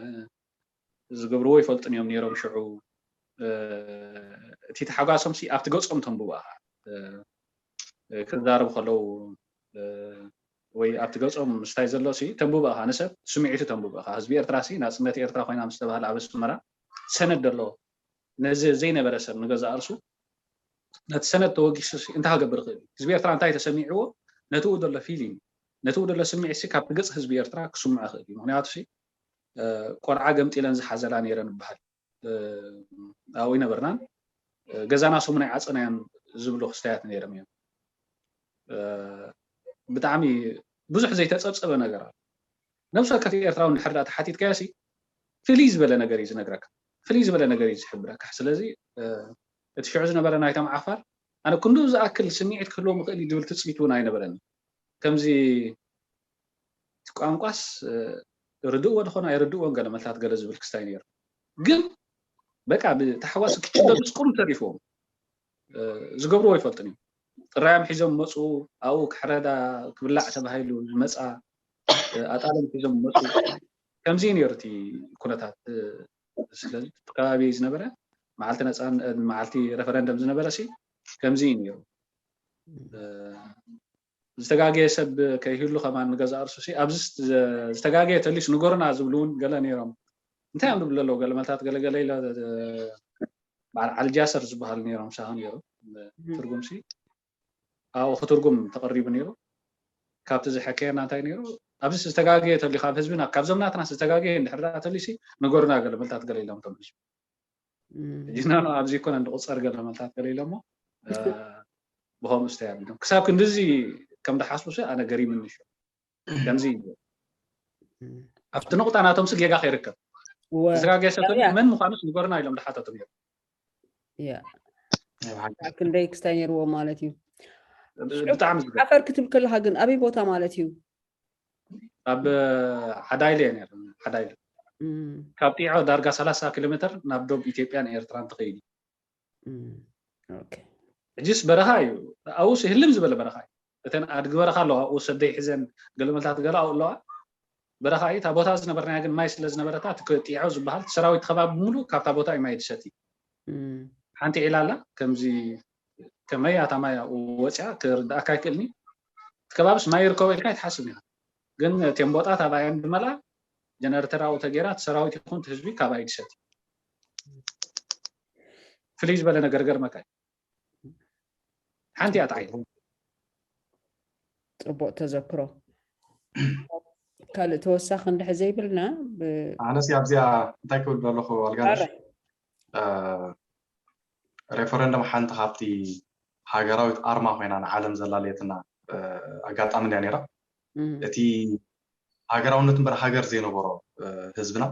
ዝገብርዎ ይፈልጡን እዮም ነይሮም ሽዑ። እ፣ እቲ ተሓጓሶም ሲ ኣብቲ ገጾም ተንብቦ ኢኻ። እ፣ እ፣ ክዛረቡ ከለዉ፣ እ፣ ወይ ኣብቲ ገጾም ምስታይ ዘሎ ሲ ተንብቦ ኢኻ፣ ንሰብ ስምዒቱ ተንብቦ ኢኻ። ህዝቢ ኤርትራ ሲ ናጽነት ኤርትራ ኮይና ምስ ተባህለ ኣብ ኣስመራ ሰነድ ዘሎ ነዚ ዘይነበረ ሰብ ንገዛእ ርእሱ ነቲ ሰነድ ተወጊሱ ሲ እንታይ ክገብር ይኽእል እዩ? ህዝቢ ኤርትራ እንታይ ተሰሚዕዎ ነትኡ ዘሎ ፊሊንግ፣ ነትኡ ዘሎ ስምዒት ሲ ካብቲ ገጽ ህዝቢ ኤርትራ ክስምዖ ይኽእል እዩ። ምኽንያቱ ሲ፣ እ፣ ቆልዓ ገምጢለን ዝሓዘላ ነይረን ይበሃል። እ፣ ኣብኡ ይነበርናን፣ እ፣ ገዛና ሰሙን ኣይዓጸናዮን ዝብሉ ክስታያት ነይሮም እዮም። እ፣ ብጣዕሚ ብዙሕ ዘይተጸብጸበ ነገር ኣሎ። ነብሲ ወከፍ ኤርትራዊ እንድሕር ደኣ ተሓቲትካዮ ሲ፣ ፍልይ ዝበለ ነገር እዩ ዝነግረካ። ፍልይ ዝበለ ነገር እዩ ዝሕብረካ። ስለዚ፣ እ፣ እቲ ሽዑ ዝነበረ ናይቶም ዓፋር፣ ኣነ ክንዱ ዝኣክል ስምዒት ክህልዎም ይኽእል እዩ ዝብል ትጽቢት እውን ኣይነበረኒ። ከምዚ ቋንቋስ፣ እ፣ ርድእዎ ድኾነ ኣይርድእዎን ገለ መልታት ገለ ዝብል ክስታይ ነይሩ። ግን በቃ ብታሕጓስ ክጭደዱስ ቁሩብ ተሪፍዎም። እ፣ ዝገብርዎ ኣይፈልጡን እዮም። ጥራዮም ሒዞም መጹ፣ ኣብኡ ክሕረዳ ክብላዕ ተባሂሉ ዝመጻ፣ እ፣ ኣጣሎም ሒዞም መጹ። ከምዚ እዩ ነይሩ እቲ ኩነታት። እ፣ ስለዚ እቲ ከባቢ ዝነበረ መዓልቲ ነጻን-፣ እ፣ መዓልቲ ሬፈረንደም ዝነበረ ሲ ከምዚ እዩ ነይሩ። እ፣ ዝተጋገየ ሰብ ከይህሉ ከማን ንገዛእ ርእሱ ሲ፣ ኣብዚ ዝተ-፣ ዝተጋገየ ተሊስ ንገሩና ዝብሉ እውን ገለ ነይሮም። እንታይ እዮም ዝብሉ ዘለዉ? ገለ መልታት ገለ ገለ ኢለ፣ እ፣ በዓል ዓሊ ጃሰር ዝበሃሉ ነይሮም፣ ሳሆ ነይሩ። እም። ትርጉም ሲ፣ ኣብኡ ክትርጉም ተቐሪቡ ነይሩ። ካብቲ ዝሐከየና እንታይ ነይሩ? ኣብዚ ዝተጋገየ ተልዩ፣ ካብ ህዝብና፣ ካብዞም ናትና ዝተጋገየ እንድሕር ደኣ ተልዩ ሲ፣ ንገሩና ገለ መልታት ገለ ኢሎም እቶም ህዝቢ። ሕጂ ና ኣብዚ ኮነ እንድቁፀር ገለ መልታት ገለ ኢሎሞ ብኸምኡ ስታይ ኣቢሎም ክሳብ ክንድዚ ከም ድሓስቡ ሲ ኣነ ገሪምኒ ሽ ከምዚ እዩ። ኣብቲ ንቁጣ ናቶም ሲ ጌጋ ከይርከብ ዝተጋገሰ መን ምዃኑስ ንገሩና ኢሎም ድሓተቱ ነይሩ። ክንደይ ክስታይ ነይርዎ ማለት እዩ። ብጣዕሚ ዓፈር ክትብል ከለካ ግን ኣበይ ቦታ ማለት እዩ? ኣብ ሓዳይለ እየ ነይረ። ሓዳይለ ካብ ጢዖ ዳርጋ ሰላሳ ኪሎ ሜትር ናብ ዶብ ኢትዮጵያን ኤርትራን ትኸይድ። ሕጂስ በረኻ እዩ። ኣብኡስ ህልም ዝበለ በረኻ እዩ። እተን ኣድጊ በረኻ ኣለዋ። ኣብኡ ሰደይ ሒዘን ገለመልታት ገለ ኣብኡ ኣለዋ። በረኻ እዩ። እታ ቦታ ዝነበርናያ ግን ማይ ስለ ዝነበረታ እቲ ጢዖ ዝበሃል ሰራዊት ከባቢ ብምሉእ ካብታ ቦታ እዩ ማይ ዝሰቲ። ሓንቲ ዒላ ኣላ ከምዚ ከመይ ኣታ ማይ ኣብኡ ወፂኣ ክርዳእካ ኣይክእልኒ። እቲ ከባብስ ማይ ይርከቦ ኢልካ ኣይትሓስብ ኢኻ። ግን ቴምቦጣት ኣብኣ እየን ዝመልኣ። ጀነረተር ኣብኡ ተገይራ እቲ ሰራዊት ይኹን እቲ ህዝቢ ካብኣ እዩ ዝሰቲ። ፍልይ ዝበለ ነገር ገርመካ እዩ። ሓንቲ እያ ትዓይን። ፅቡቅ ተዘክሮ። ካልእ ተወሳኺ እንድሕ ዘይብልና ኣነስ ኣብዚኣ እንታይ ክብል ዘለኹ ኣልጋነሽ፣ ሬፈረንደም ሓንቲ ካብቲ ሃገራዊት ኣርማ ኮይና ንዓለም ዘላለየትና ኣጋጣሚ እንድያ ነይራ። እቲ ሃገራውነት እምበር ሃገር ዘይነበሮ ህዝብና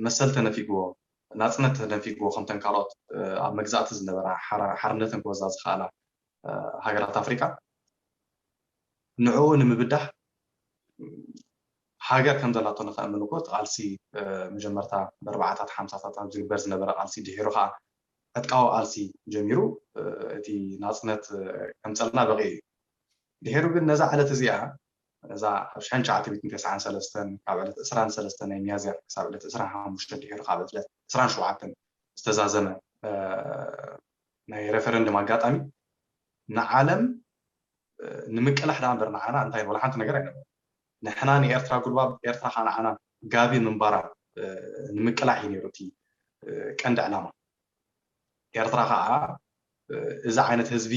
መሰል ተነፊግዎ፣ ናፅነት ተነፊግዎ፣ ከምተን ካልኦት ኣብ መግዛእቲ ዝነበራ ሓርነተን ክወዛ ዝኸኣላ ሃገራት ኣፍሪካ ንዕኡ ንምብዳህ ሃገር ከም ዘላቶ ንኸእምን እኮ እቲ ቃልሲ መጀመርታ ብኣርባዓታት ሓምሳታት ኣብ ዝግበር ዝነበረ ቃልሲ ድሒሩ ከዓ ዕጥቃዊ ቃልሲ ጀሚሩ እቲ ናፅነት ከምፀልና በቂ እዩ። ድሒሩ ግን ነዛ ዕለት እዚኣ እዛ ኣብ ሽሕን ትሽዓተ ሚእትን ተስዓን ሰለስተን ካብ ዕለት ዕስራን ሰለስተን ናይ ሚያዝያ ክሳብ ዕለት ዕስራን ሓሙሽተን ድሒሩ ካብ ዕለት ዕስራን ሸውዓተን ዝተዛዘመ ናይ ሬፈረንደም ኣጋጣሚ ንዓለም ንምቅላሕ ዳ እምበር ንዓና እንታይ ወላ ሓንቲ ነገር ኣይነበረ። ንሕና ንኤርትራ ጉልባብ ኤርትራ ከዓ ንዓና ጋቢ ምንባራ ንምቅላሕ እዩ ነይሩ እቲ ቀንዲ ዕላማ። ኤርትራ ከዓ እዚ ዓይነት ህዝቢ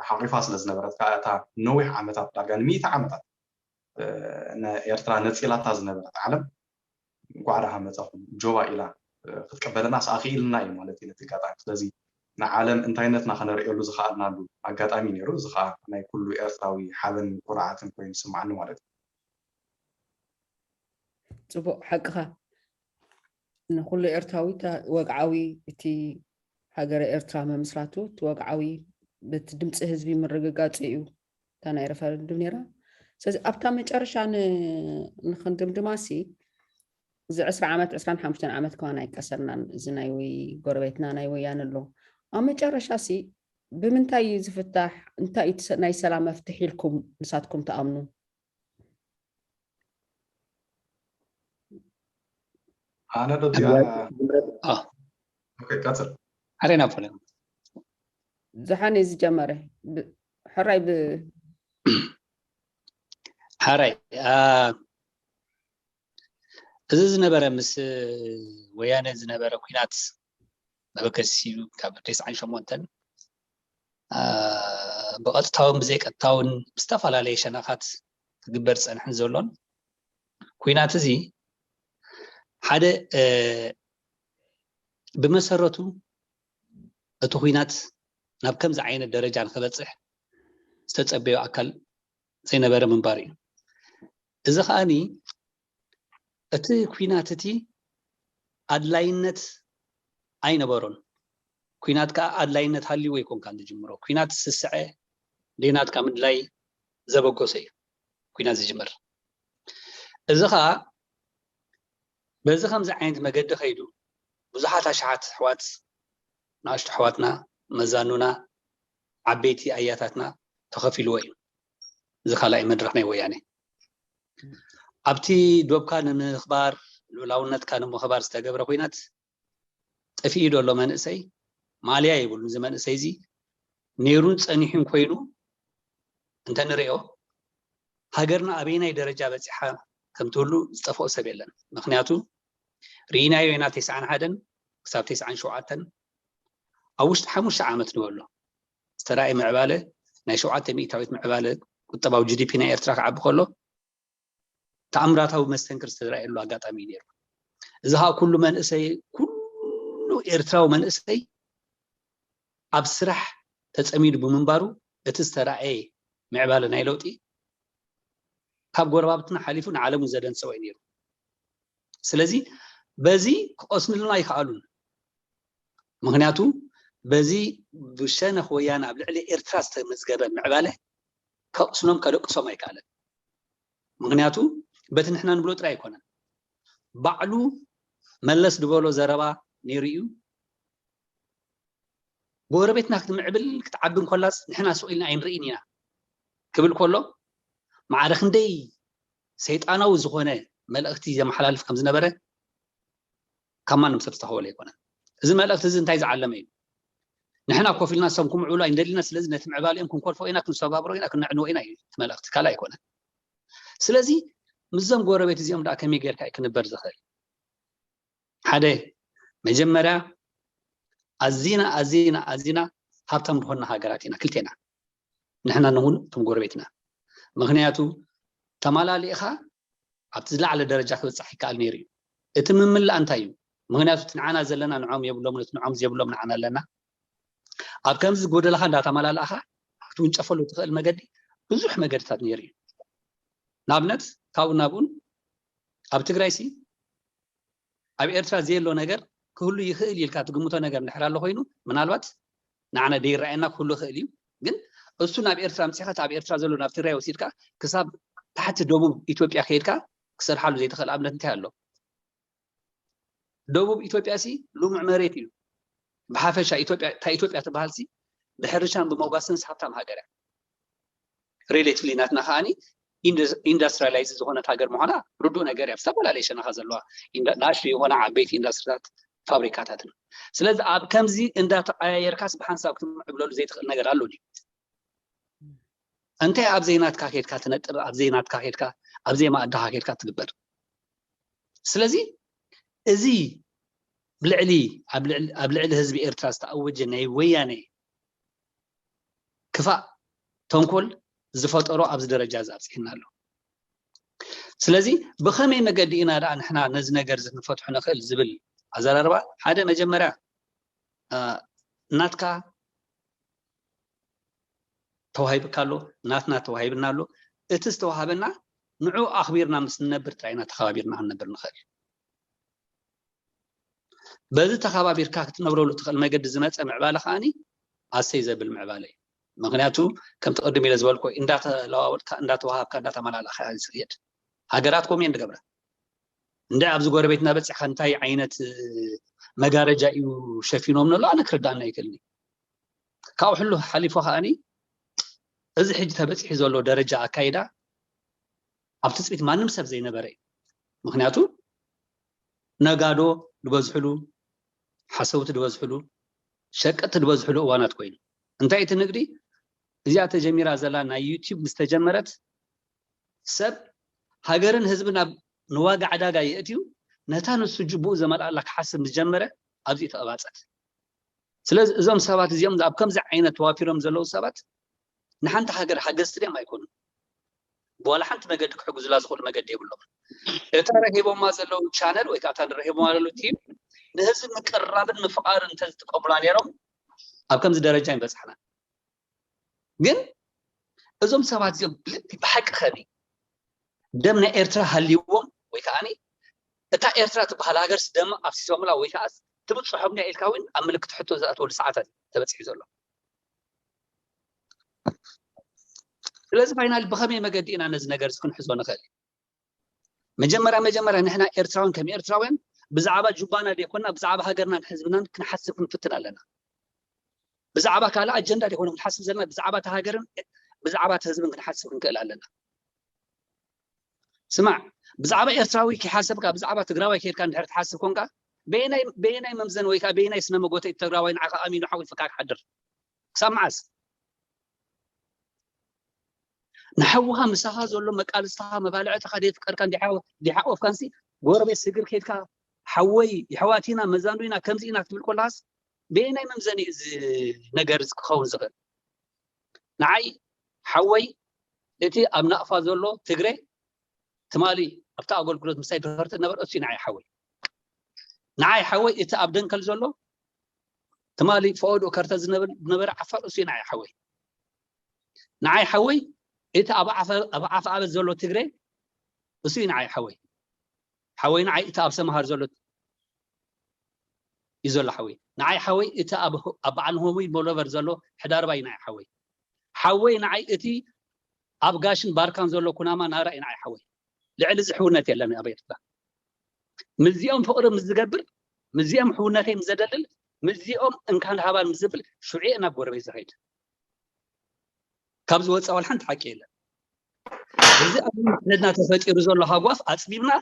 ሓቂፋ ስለ ዝነበረት ከዓ እታ ነዊሕ ዓመታት ዳርጋ ንሚእቲ ዓመታት ንኤርትራ ነፂላታ ዝነበረት ዓለም እንኳዕ ደሓን መፃኹም ጆባ ኢላ ክትቀበለና ኣኽኢልና እዩ ማለት እዩ ነቲ ኣጋጣሚ። ስለዚ ንዓለም እንታይነትና ከነርእየሉ ዝኸኣልናሉ ኣጋጣሚ ነይሩ። እዚ ከዓ ናይ ኩሉ ኤርትራዊ ሓበን ኩርዓትን ኮይኑ ይስምዓኒ ማለት እዩ። ፅቡቕ ሓቅኻ። ንኩሉ ኤርትራዊ ወግዓዊ እቲ ሃገረ ኤርትራ ምምስራቱ እቲ ወግዓዊ በቲ ድምፂ ህዝቢ ምርግጋፁ እዩ እታ ናይ ሬፈረንዱም ነይራ። ስለዚ ኣብታ መጨረሻ ንክንድምድማ ሲ እዚ ዕስራ ዓመት ዕስራን ሓሙሽተን ዓመት ከማን ኣይቀሰርናን። እዚ ናይ ወይ ጎረቤትና ናይ ወያነ ኣሎ ኣብ መጨረሻ ሲ ብምንታይ እዩ ዝፍታሕ? እንታይ ናይ ሰላም መፍትሒ ኢልኩም ንሳትኩም ትኣምኑ? ኣነ ዶ ቀጽል ሓሬና ፖለ ዝሓን እዩ ዝጀመረ ሕራይ ብ ሓራይ እዚ ዝነበረ ምስ ወያነ ዝነበረ ኩናት መበገሲኡ ካብ ተስዓን ሸሞንተን ብቐጥታውን ብዘይቀጥታውን ብዝተፈላለየ ሸነኻት ክግበር ዝፀንሐን ዘሎን ኩናት እዚ ሓደ ብመሰረቱ እቲ ኩናት ናብ ከምዚ ዓይነት ደረጃ ንክበፅሕ ዝተፀበዮ ኣካል ዘይነበረ ምንባር እዩ። እዚ ከዓኒ እቲ ኩናት እቲ ኣድላይነት ኣይነበሮን። ኩናት ከዓ ኣድላይነት ሃልይዎ ኣይኮንካን ዝጅምሮ። ኩናት ስስዐ ዘይናትካ ምድላይ ዘበገሶ እዩ ኩናት ዝጅምር። እዚ ከዓ በዚ ከምዚ ዓይነት መገዲ ከይዱ ብዙሓት ኣሽሓት ኣሕዋት ንኣሽቱ ኣሕዋትና መዛኑና ዓበይቲ ኣያታትና ተኸፊልዎ እዩ። እዚ ካልኣይ መድረኽ ናይ ወያነ ኣብቲ ዶብካ ንምኽባር ልኡላውነትካ ንምኽባር ዝተገብረ ኩናት ጠፊኡ ዘሎ መንእሰይ ማልያ የብሉን። እዚ መንእሰይ እዚ ነይሩን ፀኒሑን ኮይኑ እንተንሪኦ ሃገርና ኣበየናይ ደረጃ በፂሓ ከምትህሉ ዝጠፍኦ ሰብ የለን። ምክንያቱ ርኢናዮ ኢና ተስዓን ሓደን ክሳብ ተስዓን ሸውዓተን ኣብ ውሽጢ ሓሙሽተ ዓመት ንበሎ ዝተራእየ ምዕባለ ናይ ሸውዓተ ሚእታዊት ምዕባለ ቁጠባዊ ጂ ዲ ፒ ናይ ኤርትራ ክዓቢ ከሎ ተኣምራታዊ መስተንክር ዝተራእየሉ ኣጋጣሚ እዩ ነይሩ። እዚ ከዓ ኩሉ መንእሰይ ኩሉ ኤርትራዊ መንእሰይ ኣብ ስራሕ ተጸሚዱ ብምንባሩ እቲ ዝተራእየ ምዕባለ ናይ ለውጢ ካብ ጎረባብትና ሓሊፉ ንዓለም እውን ዘደንጸወ እዩ ነይሩ። ስለዚ በዚ ክቐስንልና ኣይከኣሉን። ምክንያቱ በዚ ብሸነኽ ወያነ ኣብ ልዕሊ ኤርትራ ዝተመዝገበ ምዕባለ ከቕስኖም ከደቅሶም ኣይከኣለን። ምክንያቱ በቲ ንሕና ንብሎ ጥራይ ኣይኮነን። ባዕሉ መለስ ዝበሎ ዘረባ ነይሩ እዩ። ጎረቤትና ክትምዕብል ክትዓቢ እንኮላስ ንሕና ስቕ ኢልና ኣይንርእን ኢና ክብል ከሎ ማዕረ ክንደይ ሰይጣናዊ ዝኾነ መልእኽቲ ዘመሓላልፍ ከም ዝነበረ ካብ ማንም ሰብ ዝተኸወለ ኣይኮነን። እዚ መልእኽቲ እዚ እንታይ ዝዓለመ እዩ? ንሕና ኮፍ ኢልና እሶም ክምዕብሉ ኣይንደሊና፣ ስለዚ ነቲ ምዕባሊኦም ክንኮልፎ ኢና፣ ክንሰባብሮ ኢና፣ ክነዕንዎ ኢና እዩ እቲ መልእኽቲ፣ ካልእ ኣይኮነን። ስለዚ ምስዞም ጎረቤት እዚኦም ደኣ ከመይ ጌርካ እዩ ክንበር ዝኽእል? ሓደ መጀመርያ ኣዚና ኣዚና ኣዚና ሃብታም ዝኾንና ሃገራት ኢና ክልቴና፣ ንሕና ንኹን እቶም ጎረቤትና። ምክንያቱ ተማላሊእኻ ኣብቲ ዝለዓለ ደረጃ ክበፅሕ ይከኣል ነይሩ እዩ። እቲ ምምላእ እንታይ እዩ? ምክንያቱ እቲ ንዓና ዘለና ንዖም የብሎም፣ ነቲ ንዖም ዘየብሎም ንዓና ኣለና። ኣብ ከምዚ ዝጎደለኻ እንዳተማላላእኻ ክትውንጨፈሉ ትኽእል መገዲ ብዙሕ መገድታት ነይሩ እዩ። ንኣብነት ካብኡ ናብኡን ኣብ ትግራይ ሲ ኣብ ኤርትራ ዘየሎ ነገር ክህሉ ይኽእል ኢልካ ትግምቶ ነገር እንድሕር ኣሎ ኮይኑ ምናልባት ንዓና ደይረኣየና ክህሉ ይኽእል እዩ። ግን እሱ ናብ ኤርትራ ኣምፂኻ ኣብ ኤርትራ ዘሎ ናብ ትግራይ ወሲድካ ክሳብ ታሕቲ ደቡብ ኢትዮጵያ ከይድካ ክሰርሓሉ ዘይትኽእል ኣብነት እንታይ ኣሎ? ደቡብ ኢትዮጵያ ሲ ልሙዕ መሬት እዩ። ብሓፈሻ ኢትዮጵያ እታ ኢትዮጵያ ትበሃል ሲ ብሕርሻን ብመጓሰን ሃብታም ሃገር እያ። ሪሌቲቭሊ ናትና ከዓኒ ኢንዱስትሪላይዝ ዝኾነት ሃገር ምዃና ርዱእ ነገር እያ። ዝተፈላለየ ሸነኻ ዘለዋ ንኣሽቱ የኾና ዓበይቲ ኢንዱስትሪታት ፋብሪካታትን። ስለዚ ኣብ ከምዚ እንዳተቀያየርካስ ብሓንሳብ ክትምዕብለሉ ዘይትኽእል ነገር ኣሎ ድዩ? እንታይ ኣብ ዘይናትካ ኬድካ ትነጥር፣ ኣብ ዘይናትካ ኬድካ ኣብ ዘይማእድኻ ኬድካ ትግበር። ስለዚ እዚ ብልዕሊ ኣብ ልዕሊ ህዝቢ ኤርትራ ዝተኣወጀ ናይ ወያነ ክፋእ ተንኮል ዝፈጠሮ ኣብዚ ደረጃ እዚ ኣብፅሕና ኣሎ። ስለዚ ብኸመይ መገዲ ኢና ደኣ ንሕና ነዚ ነገር እዚ ክንፈትሖ ንኽእል ዝብል ኣዘራርባ ሓደ መጀመርያ ናትካ ተዋሂብካ ኣሎ፣ ናትና ተዋሂብና ኣሎ። እቲ ዝተዋሃበና ንዑ ኣኽቢርና ምስ ንነብር ጥራይ ኢና ተኸባቢርና ክንነብር ንኽእል። በዚ ተኸባቢርካ ክትነብረሉ ትኽእል መገዲ ዝመፀ ምዕባለ ከዓኒ ኣሰይ ዘብል ምዕባለ እዩ። ምክንያቱ ከምቲ ቅድም ኢለ ዝበልኮ እንዳተለዋወጥካ እንዳተዋሃብካ እንዳተመላለእካ ዝስየድ ሃገራት ኮምየን ድገብረ እንደ ኣብዚ ጎረቤትና በፂሕካ እንታይ ዓይነት መጋረጃ እዩ ሸፊኖም ነሎ ኣነ ክርዳእና ይክእልኒ። ካብኡ ሕሉ ሓሊፎ ከዓኒ እዚ ሕጂ ተበፂሑ ዘሎ ደረጃ ኣካይዳ ኣብ ትፅቢት ማንም ሰብ ዘይነበረ እዩ። ምክንያቱ ነጋዶ ዝበዝሕሉ፣ ሓሰውቲ ዝበዝሕሉ፣ ሸቀጥቲ ዝበዝሕሉ እዋናት ኮይኑ እንታይ እቲ ንግዲ እዚኣ ተጀሚራ ዘላ ናይ ዩቲዩብ ምስ ተጀመረት ሰብ ሃገርን ህዝብን ኣብ ንዋጋ ዕዳጋ የእትዩ ነታ ንሱ ጅቡኡ ዘመልኣላ ክሓስብ ምስ ጀመረ ኣብዚ ተቐባፀት። ስለዚ እዞም ሰባት እዚኦም ኣብ ከምዚ ዓይነት ተዋፊሮም ዘለዉ ሰባት ንሓንቲ ሃገር ሓገዝቲ ድዮም ኣይኮኑን። ብዋላ ሓንቲ መገዲ ክሕግዙላ ዝኽእሉ መገዲ የብሎም። እታ ረሂቦማ ዘለዉ ቻነል ወይ ከዓ እታ ረሂቦማ ዘለዉ ቲም ንህዝቢ ምቅርራብን ምፍቃርን እንተዝጥቀሙላ ነይሮም ኣብ ከምዚ ደረጃ ይበፅሕና። ግን እዞም ሰባት እዚኦም ብልቢ ብሓቂ ከኒ ደም ናይ ኤርትራ ሃልይዎም ወይ ከዓ እታ ኤርትራ ትበሃል ሃገርስ ደም ኣፍሲሶምላ ወይ ከዓ ትብፅሖም ድያ ኢልካ እውን ኣብ ምልክት ሕቶ ዝኣተወሉ ሰዓታት ተበፂሑ ዘሎ። ስለዚ ፋይናል ብኸመይ መገዲ ኢና ነዚ ነገር እዚ ክንሕዞ ንኽእል? መጀመርያ መጀመርያ ንሕና ኤርትራውያን ከም ኤርትራውያን ብዛዕባ ጁባና ዘይኮና ብዛዕባ ሃገርናን ህዝብናን ክንሓስብ ክንፍትን ኣለና። ብዛዕባ ካልእ ኣጀንዳ ዘይኮነ ክንሓስብ ዘለና ብዛዕባ እታ ሃገርን ብዛዕባ እቲ ህዝብን ክንሓስብ ክንክእል ኣለና። ስማዕ፣ ብዛዕባ ኤርትራዊ ከይሓሰብካ ብዛዕባ ትግራዋይ ከይድካ እንድሕር ትሓስብ ኮንካ በየናይ መምዘን ወይ ከዓ በየናይ ስነ መጎተ እቲ ትግራዋይ ንዓኻ ኣሚኑ ሓዊ ፍካ ክሓድር? ክሳብ መዓስ? ንሓውኻ ምሳኻ ዘሎ መቃልስትኻ መባልዕትኻ ደይፍቀርካን ደይሓወፍካንሲ ጎረቤት ስግር ከይድካ ሓወይ የሕዋት ኢና መዛንዱ ኢና ከምዚ ኢና ክትብል ኮለኻስ በየናይ መምዘኒ እዚ ነገር እዚ ክኸውን ዝኽእል? ንዓይ ሓወይ እቲ ኣብ ናቕፋ ዘሎ ትግረ ትማሊ ኣብቲ ኣገልግሎት ምሳይ ድፈርት ነበረ እሱ ንዓይ ሓወይ ንዓይ ሓወይ እቲ ኣብ ደንከል ዘሎ ትማሊ ፈቐድኡ ከርተ ዝነበረ ዓፋር እሱ እዩ ንዓይ ሓወይ። ንዓይ ሓወይ እቲ ኣብ ዓፈ- ኣብ ዓፈ ኣበት ዘሎ ትግሬ እሱ እዩ ንዓይ ሓወይ። ሓወይ ንዓይ እቲ ኣብ ሰምሃር ዘሎ እዩ ዘሎ ሓወይ። ንዓይ ሓወይ እቲ ኣብ ኣብ በዓል ሆሙይ ሞሎቨር ዘሎ ሕዳርባይ ንዓይ ሓወይ። ሓወይ ንዓይ እቲ ኣብ ጋሽን ባርካን ዘሎ ኩናማ ናራ እዩ ንዓይ ሓወይ። ልዕሊ እዚ ሕውነት የለን ኣብ ኤርትራ። ምስዚኦም ፍቕሪ ምስ ዝገብር፣ ምስዚኦም ሕውነተይ ምስ ዘደልል፣ ምስዚኦም እንካን ሃባን ምስ ዝብል ሽዑ እየ ናብ ጎረቤት ዝኸይድ። ካብ ዝወፃ ዋላ ሓንቲ ሓቂ የለን። እዚ ኣብ ነድና ተፈጢሩ ዘሎ ሃጓፍ ኣፅቢብና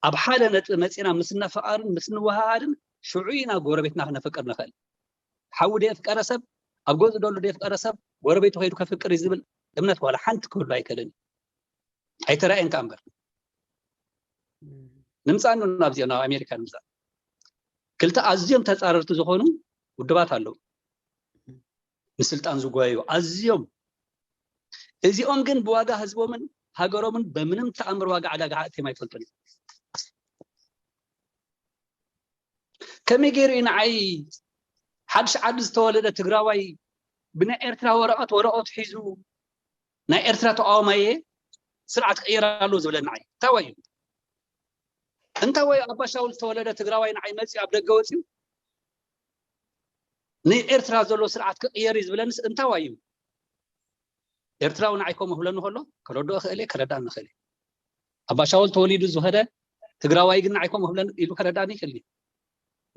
ኣብ ሓደ ነጥቢ መፂና ምስ ነፈቓርን ምስ ንወሃሃድን ሽዑ ኢና ጎረቤትና ክነፍቅር ንኽእል። ሓዊ ደየፍቀረ ሰብ ኣብ ገዝኡ ደሎ ደየፍቀረ ሰብ ጎረቤቱ ከይዱ ከፍቅር እዩ ዝብል እምነት ዋላ ሓንቲ ክህሉ ኣይክእልን እዩ። ኣይተራእየን ከኣ እምበር ንምፃኑ ናብዚኦ ናብ ኣሜሪካ ንምፃእ ክልተ ኣዝዮም ተፃረርቲ ዝኾኑ ውድባት ኣለዉ። ንስልጣን ዝጓዩ ኣዝዮም እዚኦም ግን ብዋጋ ህዝቦምን ሃገሮምን በምንም ተኣምር ዋጋ ዕዳጋ ኣእትዮም ኣይፈልጡን እዮም። ከመይ ገይሩ እዩ ንዓይ ሓድሽ ዓዲ ዝተወለደ ትግራዋይ ብናይ ኤርትራ ወረቐት ወረቐቱ ሒዙ ናይ ኤርትራ ተቃዋማየ ስርዓት ክቕየር ኣለዎ ዝብለኒ ንዓይ እንታይ እዩ? እንታይ ወይ ኣባ ሻውል ዝተወለደ ትግራዋይ ንዓይ መፅዩ ኣብ ደገ ወፅዩ ንኤርትራ ዘሎ ስርዓት ክቕየር እዩ ዝብለንስ እንታይ ዋይ እዩ? ኤርትራዊ ንዓይ ከምኡ ክብለኒ ከሎ ክረድኦ ክእል እየ፣ ክረዳእኒ ክእል እየ። ኣባ ሻውል ተወሊዱ ዝኸደ ትግራዋይ ግን ንዓይ ከምኡ ክብለኒ ኢሉ ከረዳእኒ ይክእል እዩ።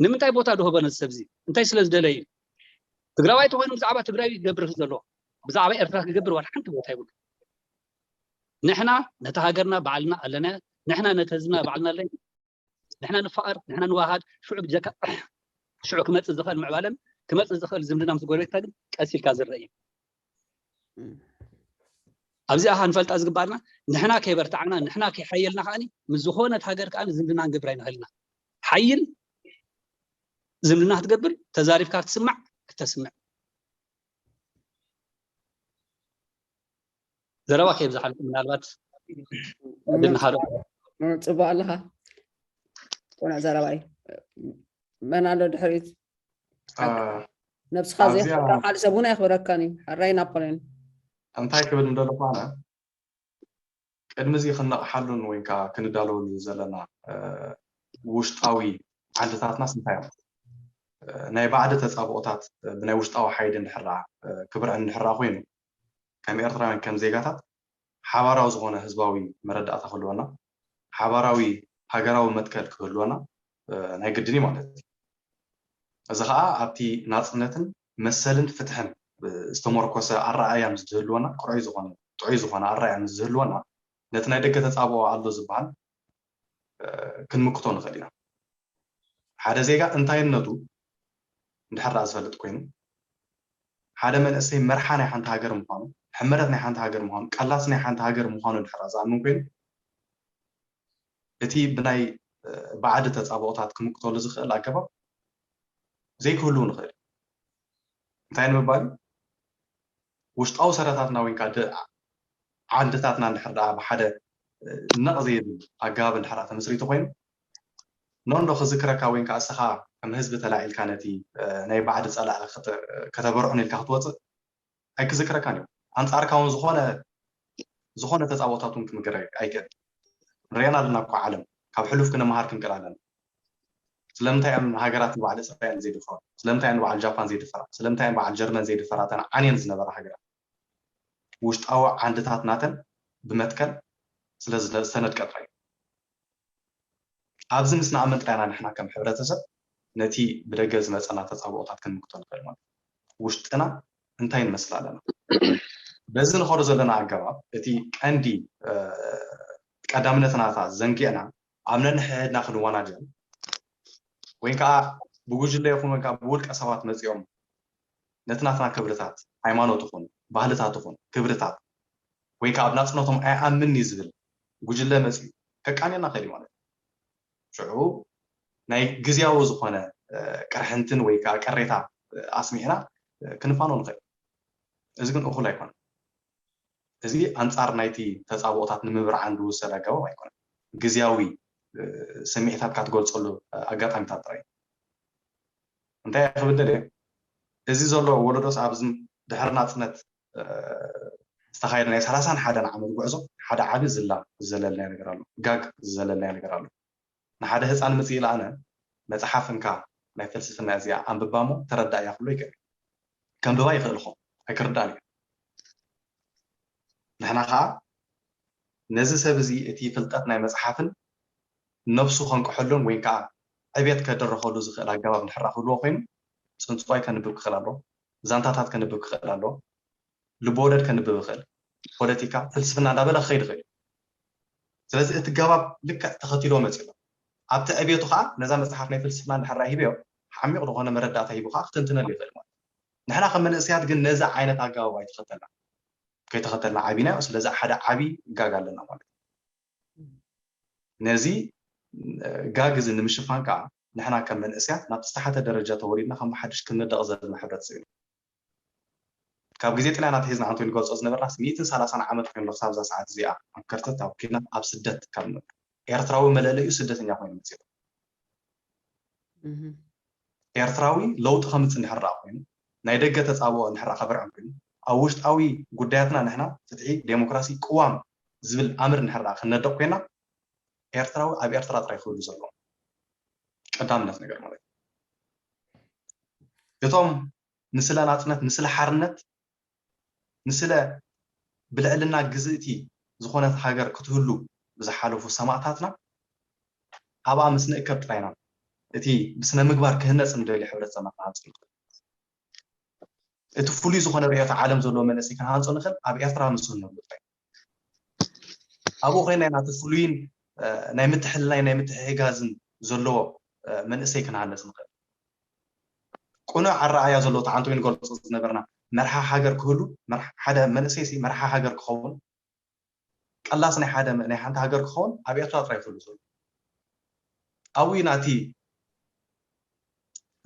ንምንታይ ቦታ ድህቦ ነዚ ሰብዚ እንታይ ስለ ዝደለዩ? ትግራዋይ ተኮይኑ ብዛዕባ ትግራይ ይገብር ዘለዎ ብዛዕባ ኤርትራ ክገብር ዋላ ሓንቲ ቦታ ይብሉ። ንሕና ነቲ ሃገርና ባዕልና ኣለና፣ ንሕና ነቲ ህዝብና ባዕልና ኣለና። ንሕና ንፋቐር፣ ንሕና ንዋሃድ። ሽዑ ብጀካ ሽዑ ክመፅእ ዝኽእል ምዕባለን ክመፅእ ዝኽእል ዝምድና ምስ ጎረቤትካ ግን ቀስ ኢልካ ዝረአ እዩ። ኣብዚኣ ከንፈልጣ ዝግባኣና ንሕና ከይበርታዕና ንሕና ከይሓየልና ከዓኒ ምስ ዝኾነት ሃገር ከዓኒ ዝምድና ንገብር ኣይንኽእልና። ሓይል ዝምድና ክትገብር ተዛሪብካ ክትስማዕ ክተስምዕ ዘረባ ከይብዝሓልኩም ምናልባት ዕድል ንሃዶ ጽቡቅ ኣለኻ። ቁኑዕ ዘረባ እዩ። መን ኣሎ ድሕሪት? ነብስኻ ዘይኽብረካ ካልእ ሰብ እውን ኣይኽብረካን እዩ። ሕራይ ናፖልዮን። እንታይ ክብል ምደለኹ ኣነ ቅድሚ እዚ ክንነቕሓሉን ወይ ከዓ ክንዳለወሉ ዘለና ውሽጣዊ ዓድታትናስ እንታይ እዮም? ናይ ባዕዲ ተፃብኦታት ብናይ ውሽጣዊ ሓይሊ እንድሕር ክብርዐን እንድሕር ኮይኑ ከም ኤርትራውያን ከም ዜጋታት ሓባራዊ ዝኾነ ህዝባዊ መረዳእታ ክህልወና ሓባራዊ ሃገራዊ መትከል ክህልወና ናይ ግድን እዩ ማለት እዩ። እዚ ከዓ ኣብቲ ናፅነትን መሰልን ፍትሕን ዝተመርኮሰ ኣረኣእያ ምስ ዝህልወና ቅርዑይ ዝኾነ ጥዑይ ዝኾነ ኣረኣእያ ምስ ዝህልወና ነቲ ናይ ደገ ተፃብኦ ኣሎ ዝበሃል ክንምክቶ ንኽእል ኢና። ሓደ ዜጋ እንታይነቱ እንድሕር ደኣ ዝፈልጥ ኮይኑ ሓደ መንእሰይ መርሓ ናይ ሓንቲ ሃገር ምዃኑ ሕመረት ናይ ሓንቲ ሃገር ምዃኑ ቀላሲ ናይ ሓንቲ ሃገር ምዃኑ እንድሕር ዝኣምን ኮይኑ እቲ ብናይ ባዕዲ ተፃብኦታት ክምክተሉ ዝኽእል ኣገባብ ዘይክህልው ንኽእል እዩ። እንታይ ንምባል እዩ? ውሽጣዊ ሰረታትና ወይ ከዓ ዓንድታትና እንድሕር ደኣ ብሓደ ነቕ ዘይብል ኣገባብ እንድሕር ተመስሪቱ ኮይኑ ኖንዶ ክዝክረካ ወይ ከዓ እስኻ ከም ህዝቢ ተላዒልካ ነቲ ናይ ባዕዲ ፀላኢ ከተበርዖን ኢልካ ክትወፅእ ኣይክዝክረካን እዩ። ኣንፃርካ እውን ዝኾነ ዝኾነ ተፃቦታት እውን ክምግር ኣይክእል። ንሪአን ኣለና እኮ ዓለም ካብ ሕሉፍ ክንመሃር ክንክእል ኣለና። ስለምንታይ እየን ሃገራት ንባዕሊ ፅራየን ዘይድፍራ? ስለምንታይ እየን በዓል ጃፓን ዘይድፈራ? ስለምንታይ እየን በዓል ጀርመን ዘይድፈራ? እተን ዓንየን ዝነበራ ሃገራት ውሽጣዊ ዓንድታት ናተን ብመትከል ስለ ዝተነድቀ ጥራይ እዩ። ኣብዚ ምስ ንኣምን ጥራይና ንሕና ከም ሕብረተሰብ ነቲ ብደገ ዝመፀና ተፃብኦታት ክንምክቶ ንኽእል ማለት እዩ። ውሽጥና እንታይ ንመስል ኣለና? በዚ ንኸዶ ዘለና ኣገባብ እቲ ቀንዲ ቀዳምነትና እታ ዘንጊዕና ኣብ ነንሕድና ክንወናጀል ወይ ከዓ ብጉጅለ ይኹን ወይ ከዓ ብውልቀ ሰባት መፂኦም ነቲ ናትና ክብርታት ሃይማኖት ይኹን ባህልታት ይኹን ክብርታት ወይ ከዓ ኣብ ናፅነቶም ኣይኣምን እዩ ዝብል ጉጅለ መፂኡ ከቃንየና ክእል እዩ ማለት እዩ። ሽዑ ናይ ግዝያዊ ዝኾነ ቅርሕንትን ወይ ከዓ ቅሬታ ኣስሚዕና ክንፋኖ ንኽእል። እዚ ግን እኹል ኣይኮነን። እዚ ኣንፃር ናይቲ ተፃብኦታት ንምብርዓን ዝውሰድ ኣገባብ ኣይኮነን። ግዝያዊ ስምዒታትካ ትገልፀሉ ኣጋጣሚታት ጥራይ እዩ። እንታይ ክብል ደልየ እዚ ዘሎ ወለዶስ ኣብዚ ድሕሪ ናፅነት ዝተኻየደ ናይ ሰላሳን ሓደን ዓመት ጉዕዞ ሓደ ዓቢ ዝላ ዝዘለልናዮ ነገር ኣሎ፣ ጋግ ዝዘለልናዮ ነገር ኣሎ። ንሓደ ህፃን ምፅእ ኢለ ኣነ መፅሓፍ እንካ ናይ ፍልስፍና እዚኣ ኣንብባ እሞ ተረዳእያ ክብሎ ይክእል። ከንብባ ይኽእል ኾ ኣይክርዳእን እዩ። ንሕና ከዓ ነዚ ሰብ እዚ እቲ ፍልጠት ናይ መፅሓፍን ነብሱ ከንቅሐሉን ወይ ከዓ ዕቤት ከደረኸሉ ዝኽእል ኣገባብ እንድሕራ ክህልዎ ኮይኑ ፅንፅዋይ ከንብብ ክኽእል ኣሎ፣ ዛንታታት ከንብብ ክኽእል ኣሎ፣ ልብወለድ ከንብብ ይኽእል፣ ፖለቲካ፣ ፍልስፍና እንዳበለ ክኸይድ ይኽእል እዩ። ስለዚ እቲ ገባብ ልክዕ ተኸቲሎ መፂኡ ኣሎ። ኣብቲ ዕቤቱ ከዓ ነዛ መፅሓፍ ናይ ፍልስፍና እንድሕራ ሂበዮ ዓሚቕ ዝኾነ መረዳእታ ሂቡ ከዓ ክትንትነሉ ይኽእል ማለት እዩ። ንሕና ከም መንእሰያት ግን ነዚ ዓይነት ኣገባብ ኣይተኸተልና ከይተኸተልና ዓቢናዮ። ስለዚ ሓደ ዓቢ ጋግ ኣለና ማለት እዩ። ነዚ ጋግ እዚ ንምሽፋን ከዓ ንሕና ከም መንእሰያት ናብ ዝተሓተ ደረጃ ተወሪድና ከም ሓድሽ ክንደቕ ዘለና ሕብረተሰብ ኢና። ካብ ግዜ ጥልያን ኣትሒዝና ኣንቶኒ ገልጾ ዝነበርናስ ሚእትን ሰላሳን ዓመት ኮይኑ ክሳብ እዛ ሰዓት እዚኣ ኣብ ከርተት ኣብ ኲናት ኣብ ስደት ካብ ንነብር ኤርትራዊ መለለዩ ስደተኛ ኮይኑ መጽኡ። ኤርትራዊ ለውጢ ከምጽእ እንድሕር ደኣ ኮይኑ ናይ ደገ ተጻብኦ እንድሕር ከበርዕን ኮይኑ ኣብ ውሽጣዊ ጉዳያትና ንሕና ፍትሒ፣ ዴሞክራሲ፣ ቅዋም ዝብል ኣምር እንድሕር ደኣ ክንነድቕ ኮይና ኤርትራዊ ኣብ ኤርትራ ጥራይ ክህሉ ዘለዎ ቀዳምነት ነገር ማለት እዩ። እቶም ንስለ ናጽነት፣ ንስለ ሓርነት፣ ንስለ ብልዕልና ግዝእቲ ዝኾነት ሃገር ክትህሉ ብዝሓለፉ ሰማእታትና ኣብኣ ምስ ንእከብ ጥራይና እቲ ብስነ ምግባር ክህነጽ ንደልዮ ሕብረተሰብና ክንሃንጾ ንኽእል። እቲ ፍሉይ ዝኾነ ርእዮተ ዓለም ዘለዎ መንእሰይ ክንሃንጾ ንኽእል ኣብ ኤርትራ ምስ ንህሉ ጥራይ። ኣብኡ ኮይና ኢና እቲ ፍሉይን ናይ ምትሕልላይ ናይ ምትሕህጋዝን ዘለዎ መንእሰይ ክንሃንጽ ንኽእል። ቅኑዕ ኣረኣያ ዘለዎ ተዓንቶ ንገልጾ ዝነበርና መርሓ ሃገር ክህሉ ሓደ መንእሰይ መርሓ ሃገር ክኸውን ቀላስ ናይ ሓደ ናይ ሓንቲ ሃገር ክኸውን ኣብ ኤርትራ ጥራይ ክህሉ ዘሎ ኣብኡ ኢና እቲ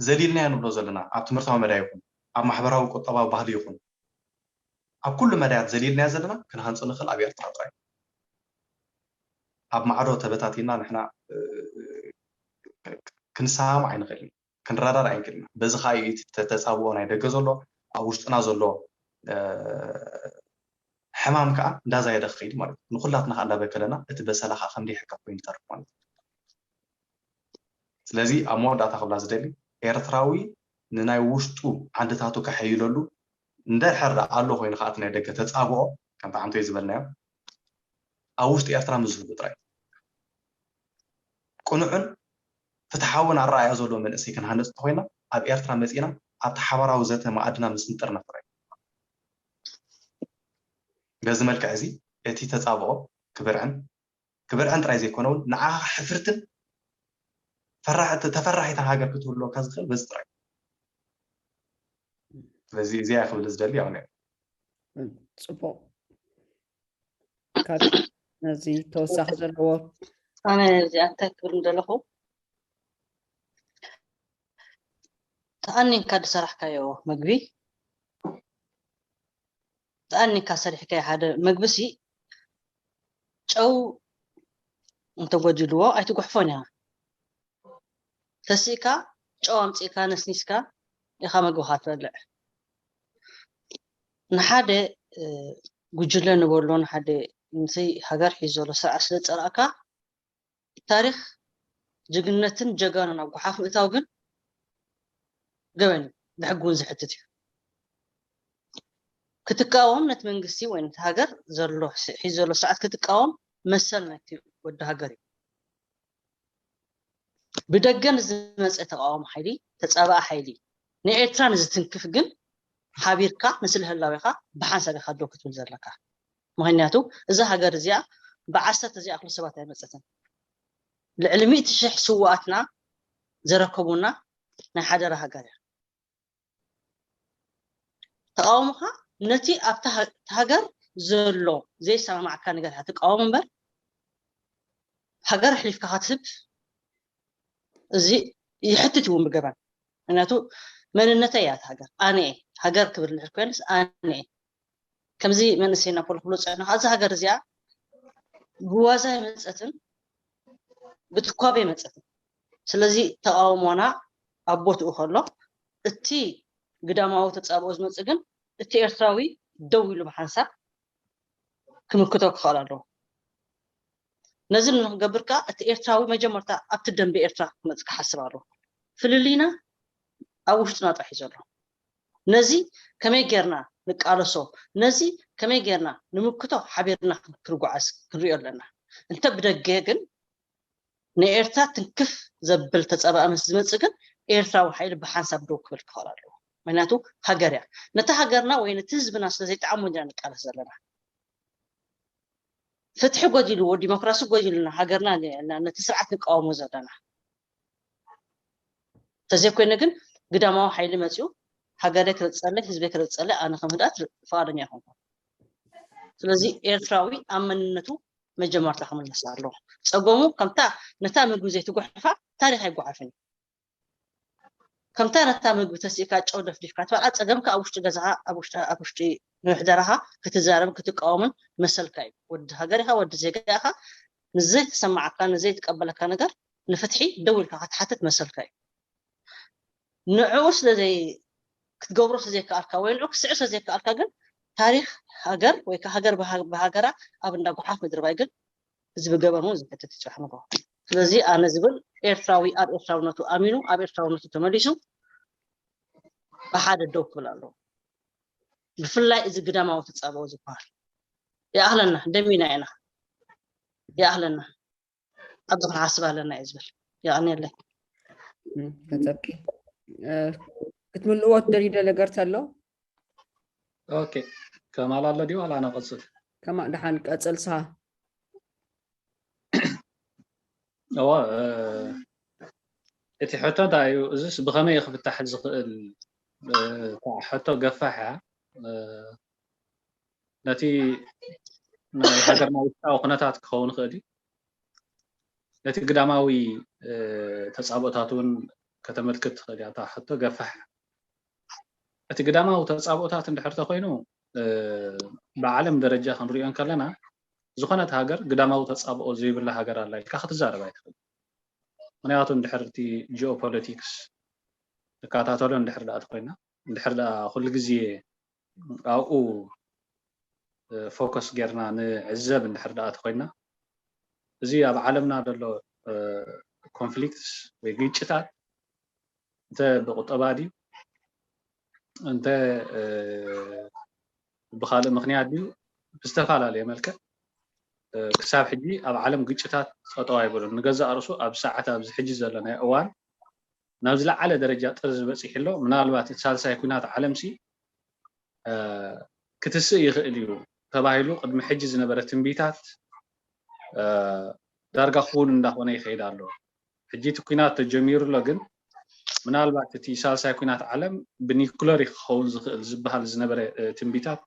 ዘሊልናዮ ንብሎ ዘለና ኣብ ትምህርታዊ መዳይ ይኹን ኣብ ማሕበራዊ ቁጠባዊ ባህሊ ይኹን ኣብ ኩሉ መዳያት ዘሊልናዮ ዘለና ክንሃንጾ ንኽእል ኣብ ኤርትራ ጥራይ። ኣብ ማዕዶ ተበታቲና ንሕና ክንሰማማዕ ኣይንኽእልን፣ ክንረዳዳእ ኣይንክእልን። በዚ ከዓ እዩ እቲ ተፃብኦ ናይ ደገ ዘሎ ኣብ ውሽጥና ዘሎ ሕማም ከዓ እንዳዛየደ ክኸይድ ማለት እዩ። ንኩላትና ከዓ እንዳበከለና እቲ በሰላ ከዓ ከም ደይሕከፍ ኮይኑ ይተርፍ ማለት እዩ። ስለዚ ኣብ መወዳእታ ክብላ ዝደሊ ኤርትራዊ ንናይ ውሽጡ ዓንድታቱ ከሐይለሉ እንድሕር ደኣ ኣሎ ኮይኑ ከዓ እቲ ናይ ደገ ተፃብኦ ከምቲ ዓንቶይ ዝበልናዮ ኣብ ውሽጢ ኤርትራ ምስ ዝህሉ ጥራይ ቅኑዕን ፍትሓውን ኣረኣእያ ዘለዎ መንእሰይ ክንሃንፅ እንተኮይና ኣብ ኤርትራ መፂና ኣብቲ ሓባራዊ ዘተ መኣድና ምስ ንጥርነፍ ጥራይ በዚ መልክዕ እዚ እቲ ተፃብኦ ክብርዕን ክብርዕን ጥራይ ዘይኮነ እውን ንዓኻ ሕፍርትን ተፈራሒትን ሃገር ክትህልወካ ዝኽእል በዚ ጥራይ። ስለዚ እዚኣ ክብል ዝደሊ ያው ጽቡቕ። ነዚ ተወሳኺ ዘለዎ ኣነ እዚኣ እንታይ ክብል ምደለኹ ተኣኒንካ ዝሰራሕካዮ ምግቢ ተኣኒንካ ሰሪሕካዮ ሓደ ምግቢ ሲ ጨው እንተጎዲልዎ ኣይትጉሕፎን ኢኻ ተሲእካ ጨው ኣምጺእካ ነስኒስካ ኢኻ ምግብኻ ትበልዕ ንሓደ ጉጅለ ንበሎ ንሓደ ምስይ ሃገር ሒዝ ዘሎ ስርዓት ስለ ዝፀላእካ ታሪኽ ጅግንነትን ጀጋኑን ኣብ ጉሓፍ ምእታው ግን ገበን እዩ፣ ብሕጊ እውን ዝሕትት እዩ። ክትቃወም ነቲ መንግስቲ ወይ ነቲ ሃገር ዘሎ ሒዙ ዘሎ ስርዓት ክትቃወም መሰል ናይቲ ወዲ ሃገር እዩ። ብደገ ንዝመፀ ተቃዋሚ ሓይሊ ተፃባኢ ሓይሊ ንኤርትራ ንዝትንክፍ ግን ሓቢርካ ንስለ ህላዌኻ ብሓንሳብ ኢኻ ደው ክትብል ዘለካ። ምክንያቱ እዛ ሃገር እዚኣ ብዓሰርተ ዘይኣኽሉ ሰባት ኣይመፀትን። ልዕሊ ሚእቲ ሽሕ ስውኣትና ዘረከቡና ናይ ሓደራ ሃገር እያ። ተቃውሞኻ ነቲ ኣብታ ሃገር ዘሎ ዘይሰማማዕካ ነገር ኢኻ ትቃወም እምበር ሃገር ኣሕሊፍካ ክትህብ እዚ ይሕትት እውን ብገበን ምክንያቱ መንነተይ እያ ሃገር ኣነ ሃገር ክብል ድሕር ኮይነስ ኣነ ከምዚ መንእሰይና ፖሎ ክብሎ ዝፀንሑ እዛ ሃገር እዚኣ ብዋዛ ኣይመፀትን ብትኳብ ኣይመፀትን ስለዚ ተቃውሞና ኣብ ቦትኡ ከሎ እቲ ግዳማዊ ተፃብኦ ዝመፅእ ግን እቲ ኤርትራዊ ደው ኢሉ ብሓንሳብ ክምክቶ ክኽእል ኣለዎ። ነዚ ንክገብር ከዓ እቲ ኤርትራዊ መጀመርታ ኣብቲ ደንበ ኤርትራ ክመፅእ ክሓስብ ኣለዎ። ፍልልይና ኣብ ውሽጥና ጥራሕ እዩ ዘሎ። ነዚ ከመይ ጌርና ንቃለሶ፣ ነዚ ከመይ ጌርና ንምክቶ ሓቢርና ክንጓዓዝ ክንሪኦ ኣለና። እንተ ብደገ ግን ንኤርትራ ትንክፍ ዘብል ተፃባኢ ምስ ዝመፅእ ግን ኤርትራዊ ሓይሊ ብሓንሳብ ደው ክብል ክኽእል ኣለዎ። ምክንያቱ ሃገር እያ። ነቲ ሃገርና ወይ ነቲ ህዝብና ስለ ዘይጠዓሞ ኢና ንቃለስ ዘለና። ፍትሒ ጎዲልዎ፣ ዲሞክራሲ ጎዲሉና፣ ሃገርና ነቲ ስርዓት ንቃወሞ ዘለና። ተዘይኮይነ ግን ግዳማዊ ሓይሊ መፂኡ ሃገረይ ክረግፀለይ፣ ህዝበይ ክረግፀለይ ኣነ ከም ህድኣት ፍቓደኛ ኣይኮንኩን። ስለዚ ኤርትራዊ ኣብ መንነቱ መጀመርታ ክምለስ ኣለዎ። ፀገሙ ከምታ ነታ ምግቢ ዘይትጓሕፋ ታሪኽ ኣይጓሓፍን እዩ። ከምታ ነታ ምግቢ ተሲእካ ጨው ደፍዲፍካ ትበልዓ፣ ፀገምካ ኣብ ውሽጢ ገዛኻ፣ ኣብ ውሽጢ ኣብ ውሽጢ ምሕደራኻ ክትዛረብን ክትቃወምን መሰልካ እዩ። ወዲ ሃገር ኢኻ፣ ወዲ ዜጋ ኢኻ። ንዘይተሰማዓካ፣ ንዘይትቀበለካ ነገር ንፍትሒ ደው ኢልካ ክትሓትት መሰልካ እዩ። ንዕኡ ስለዘይ ክትገብሮ ስለዘይከኣልካ ወይ ንዕኡ ክትስዕር ስለዘይከኣልካ ግን ታሪኽ ሃገር ወይ ከዓ ሃገር ብሃ- ብሃገራ ኣብ እንዳ ጓሓፍ ምድርባይ ግን እዚ ብገበኑ እውን ዝሕትት ይፅባሕ ንግሆ። ስለዚ ኣነ ዝብል ኤርትራዊ ኣብ ኤርትራውነቱ ኣሚኑ ኣብ ኤርትራውነቱ ተመሊሱ ብሓደ ደው ክብል ኣለዎ። ብፍላይ እዚ ግዳማዊ ተፃብኦ ዝበሃል ይኣኽለና፣ ደሚና ኢና፣ ይኣኽለና፣ ኣብዚ ክንሓስብ ኣለና እዩ ዝብል። የቐንየለይ። እም፣ መጸብቂ እ፣ ክትምልእዎ ትደልዩ ነገር ተሎ? ኦኬ፣ ከማል ኣሎ ድዩ ዋላ ነቐጽል? ከማ ደሓን ቀጽል ስኻ። እዎ እ፣ እቲ ሕቶ እንታይ እዩ? እዚስ ብኸመይ ክፍታሕ ዝኽእል እ፣ እታ ሕቶ ገፋሕ እያ። እ፣ ነቲ ናይ ሃገርና ውሽጣዊ ኩነታት ክኸውን ይኽእል እዩ። ነቲ ግዳማዊ እ፣ ተጻብኦታት እውን ከተመልክት ትኽእል እያ እታ ሕቶ ገፋሕ። እቲ ግዳማዊ ተጻብኦታት እንድሕር ተኮይኑ እ፣ ብዓለም ደረጃ ክንሪኦ እንከለና ዝኾነት ሃገር ግዳማዊ ተጻብኦ ዘይብላ ሃገር ኣላ ኢልካ ክትዛረብ ኣይትኽእል። ምክንያቱ እንድሕር እቲ ጂኦፖለቲክስ ንከታተሎ እንድሕር ደኣ ተኮይና እንድሕር ደኣ ኩሉ ግዜ ኣብኡ ፎከስ ጌርና ንዕዘብ እንድሕር ደኣ ተኮይና እዚ ኣብ ዓለምና ዘሎ ኮንፍሊክትስ ወይ ግጭታት እንተ ብቁጠባ ድዩ እንተ ብካልእ ምክንያት ድዩ ብዝተፈላለየ መልክዕ ክሳብ ሕጂ ኣብ ዓለም ግጭታት ጠጠው ኣይበሉን። ንገዛእ ርእሱ ኣብ ሰዓት ኣብዚ ሕጂ ዘለናዮ እዋን ናብ ዝለዓለ ደረጃ ጥርዚ በፂሑ ኣሎ። ምናልባት እቲ ሳልሳይ ኩናት ዓለም ሲ ክትስእ ይኽእል እዩ ተባሂሉ ቅድሚ ሕጂ ዝነበረ ትንቢታት ዳርጋ ክውን እንዳኾነ ይኸይድ ኣሎ። ሕጂ እቲ ኩናት ተጀሚሩ ኣሎ፣ ግን ምናልባት እቲ ሳልሳይ ኩናት ዓለም ብኒኩለር ክኸውን ዝኽእል ዝበሃል ዝነበረ ትንቢታት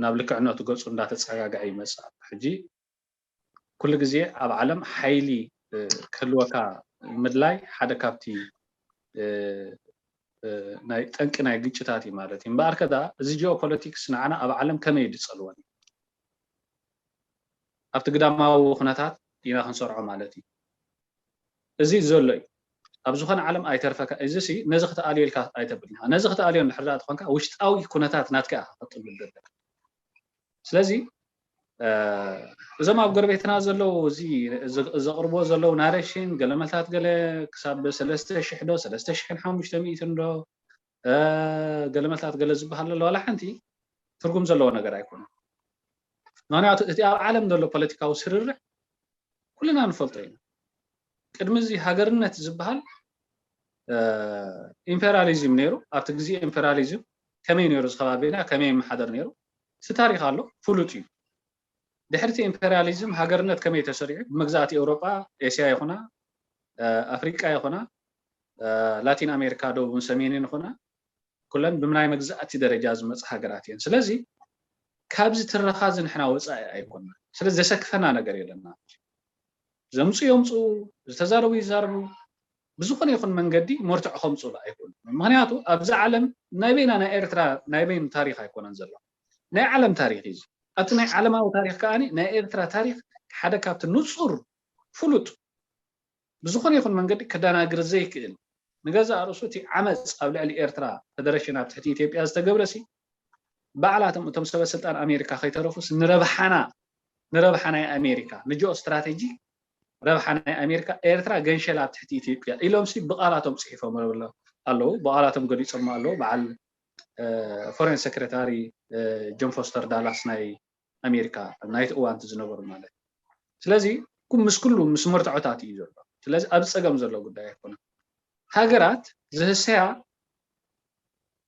ናብ ልክዕነቱ ገፁ እንዳተፀጋግዐ ይመፅእ ኣሎ። ሕጂ ኩሉ ግዜ ኣብ ዓለም ሓይሊ ክህልወካ ምድላይ ሓደ ካብቲ ናይ ጠንቂ ናይ ግጭታት እዩ ማለት እዩ። እምበኣር ከዳ እዚ ጂኦፖለቲክስ ንዓና ኣብ ዓለም ከመይ ድፀልወን ኣብቲ ግዳማዊ ኩነታት ኢና ክንሰርዖ ማለት እዩ። እዚ ዘሎ እዩ ኣብ ዝኾነ ዓለም ኣይተርፈካ። እዚ ሲ ነዚ ክትኣልዮ ኢልካ ኣይተብልን ኢኻ። ነዚ ክትኣልዮ እንድሕር ደኣ ተኾንካ ውሽጣዊ ኩነታት ናትካ ኢኻ ክትጥልል ዘለካ። ስለዚ እዞም ኣብ ጎረቤትና ዘለዉ እዚ ዘቕርቦ ዘለዉ ናሬሽን ገለመታት ገለ ክሳብ ሰለስተ ሽሕ ዶ ሰለስተ ሽሕን ሓሙሽተ ሚእትን ዶ ገለመታት ገለ ዝበሃል ዘሎ ዋላ ሓንቲ ትርጉም ዘለዎ ነገር ኣይኮነን። ምክንያቱ እቲ ኣብ ዓለም ዘሎ ፖለቲካዊ ስርርዕ ኩልና ንፈልጦ ኢና። ቅድሚ እዚ ሃገርነት ዝበሃል ኢምፔሪያሊዝም ነይሩ። ኣብቲ ግዜ ኢምፔሪያሊዝም ከመይ ነይሩ ዝከባቢና ከመይ ይመሓደር ነይሩ እቲ ታሪክ ኣሎ ፍሉጥ እዩ። ድሕርቲ ኢምፔሪያሊዝም ሃገርነት ከመይ ተሰሪዑ ብመግዛእቲ ኤውሮጳ፣ ኤስያ ይኹና ኣፍሪቃ ይኹና ላቲን ኣሜሪካ ደቡብን ሰሜንን ይኹና ኩለን ብምናይ መግዛእቲ ደረጃ ዝመፃ ሃገራት እየን። ስለዚ ካብዚ ትረኻ እዚ ንሕና ወፃኢ ኣይኮና። ስለዚ ዘሰክፈና ነገር የለና። ዘምፁ የምፁ፣ ዝተዛረቡ ይዛረቡ። ብዝኾነ ይኹን መንገዲ መርትዖ ከምፁሉ ኣይኮኑ። ምክንያቱ ኣብዚ ዓለም ናይ በይና ናይ ኤርትራ ናይ በይኑ ታሪክ ኣይኮነን ዘሎ ናይ ዓለም ታሪክ እዩ። ኣብቲ ናይ ዓለማዊ ታሪክ ከኣ ናይ ኤርትራ ታሪክ ሓደ ካብቲ ንፁር ፍሉጥ ብዝኾነ ይኹን መንገዲ ከደናግር ዘይክእል ንገዛእ ርእሱ እቲ ዓመፅ ኣብ ልዕሊ ኤርትራ ፈደረሽን ኣብ ትሕቲ ኢትዮጵያ ዝተገብረ ሲ ባዕላቶም እቶም ሰበ ስልጣን ኣሜሪካ ከይተረፉስ ንረብሓና ንረብሓ ናይ ኣሜሪካ ንጂኦ ስትራቴጂ ረብሓ ናይ ኣሜሪካ ኤርትራ ገንሸል ኣብ ትሕቲ ኢትዮጵያ ኢሎም ሲ ብቃላቶም ፅሒፎም ኣለዉ። ብቃላቶም ገሊፆም ኣለዉ። በዓል ፎሬን ሴክሬታሪ ጆን ፎስተር ዳላስ ናይ ኣሜሪካ ናይቲ እዋንቲ ዝነበሩ ማለት እዩ። ስለዚ ምስ ኩሉ ምስ መርትዖታት እዩ ዘሎ። ስለዚ ኣብ ፀገም ዘሎ ጉዳይ ኣይኮነን። ሃገራት ዝህሰያ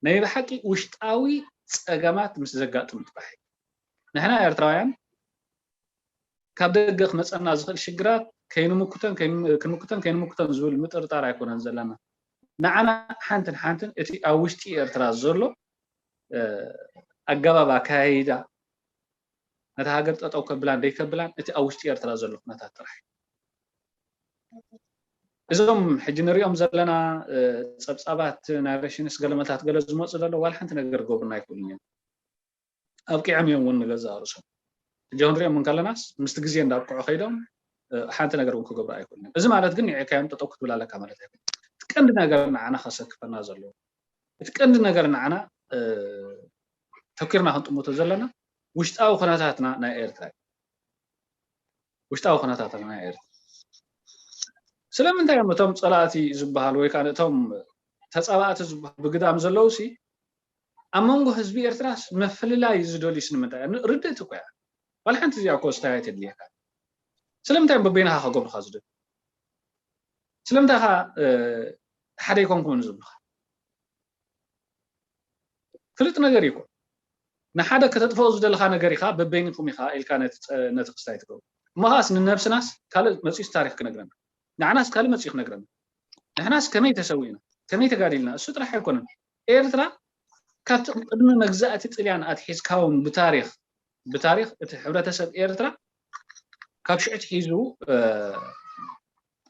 ናይ ብሓቂ ውሽጣዊ ፀገማት ምስ ዘጋጥም ጥራሕ እዩ። ንሕና ኤርትራውያን ካብ ደገ ክመፀና ዝኽእል ሽግራት ከይንምክቶን ክንምክቶን ከይንምክቶን ዝብል ምጥርጣር ኣይኮነን ዘለና። ንዓና ሓንትን ሓንትን እቲ ኣብ ውሽጢ ኤርትራ ዘሎ ኣገባብ ኣካያይዳ ነታ ሃገር ጠጠው ከብላን ደይከብላን እቲ ኣብ ውሽጢ ኤርትራ ዘሎ ኩነታት ጥራሕ እዩ። እዞም ሕጂ ንሪኦም ዘለና ፀብፃባት ናሬሽንስ ገለመታት ገለ ዝመፁ ዘለዉ ዋላ ሓንቲ ነገር ክገብሩና ኣይክእሉን እዮም። ኣብቂዖም እዮም እውን ንገዛእ ርእሶም። ሕጂ ክንሪኦም እንከለናስ ምስቲ ግዜ እንዳብቅዑ ከይዶም ሓንቲ ነገር እውን ክገብሩ ኣይክእሉን እዮም። እዚ ማለት ግን ንዒካዮም ጠጠው ክትብል ኣለካ ማለት ኣይኮነን። እቲ ቀንዲ ነገር ንዓና ከሰክፈና ዘለዎ እቲ ቀንዲ ነገር ንዓና ተኪርና ክንጥምቶ ዘለና ውሽጣዊ ኩነታትና ናይ ኤርትራ እዩ። ውሽጣዊ ኩነታትና ናይ ኤርትራ ስለምንታይ እዮም እቶም ፀላእቲ ዝበሃሉ ወይ ከዓ እቶም ተፃባእቲ ዝበሃሉ ብግዳም ዘለዉ ሲ ኣብ መንጎ ህዝቢ ኤርትራስ ምፍልላይ ዝደልዩ ሲ ንምንታይ ርድእቲ እኮ እያ። ዋላ ሓንቲ እዚኣ እኮ ስታይ ኣይተድልየካ። ስለምንታይ እዮም በበይንኻ ከገብሩካ ዝደልዩ? ስለምንታይ ኻ ሓደ ኣይኮንኩምን ዝብሉኻ? ፍሉጥ ነገር እዩ እኮ። ንሓደ ከተጥፍኦ ዝደለኻ ነገር ኢኻ በበይንኩም ኢኻ ኢልካ ነቲ ክስታይ ትገብሩ። እሞ ኸዓስ ንነብስናስ ካልእ መፂኡስ ታሪኽ ክነግረና፣ ንዓናስ ካልእ መፂኡ ክነግረና። ንሕናስ ከመይ ተሰዊእና ከመይ ተጋዲልና እሱ ጥራሕ ኣይኮነን። ኤርትራ ካብቲ ቅድሚ መግዛእቲ ጥልያን ኣትሒዝካውን ብታሪኽ ብታሪኽ እቲ ሕብረተሰብ ኤርትራ ካብ ሽዑ ኣትሒዙ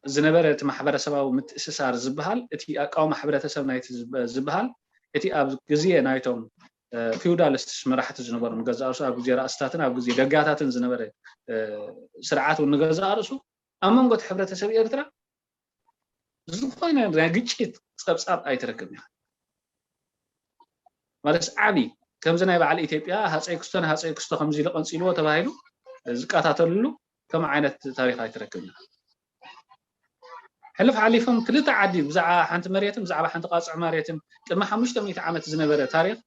ዝነበረ እቲ ማሕበረሰባዊ ምትእስሳር ዝበሃል እቲ ኣቃውማ ሕብረተሰብ ናይቲ ዝበሃል እቲ ኣብ ግዜ ናይቶም ፊውዳልስትስ መራሕቲ ዝነበሩ ንገዛእ ርእሱ ኣብ ግዜ ራእስታትን ኣብ ግዜ ደጋታትን ዝነበረ ስርዓት እውን ንገዛእ ርእሱ ኣብ መንጎ እቲ ሕብረተሰብ ኤርትራ ዝኾነ ናይ ግጭት ፀብፃብ ኣይትረክብ ኢኻ። ማለት ዓብዪ ከምዚ ናይ በዓል ኢትዮጵያ ሃፀይ ክስቶን ሃፀይ ክስቶ ከምዚ ኢሉ ቀንፂልዎ ተባሂሉ ዝቀታተልሉ ከም ዓይነት ታሪኽ ኣይትረክብን። ሕልፍ ሓሊፎም ክልተ ዓዲ ብዛዕባ ሓንቲ መሬትን ብዛዕባ ሓንቲ ቃፅዕ መሬትን ቅድሚ ሓሙሽተ ሚእቲ ዓመት ዝነበረ ታሪኽ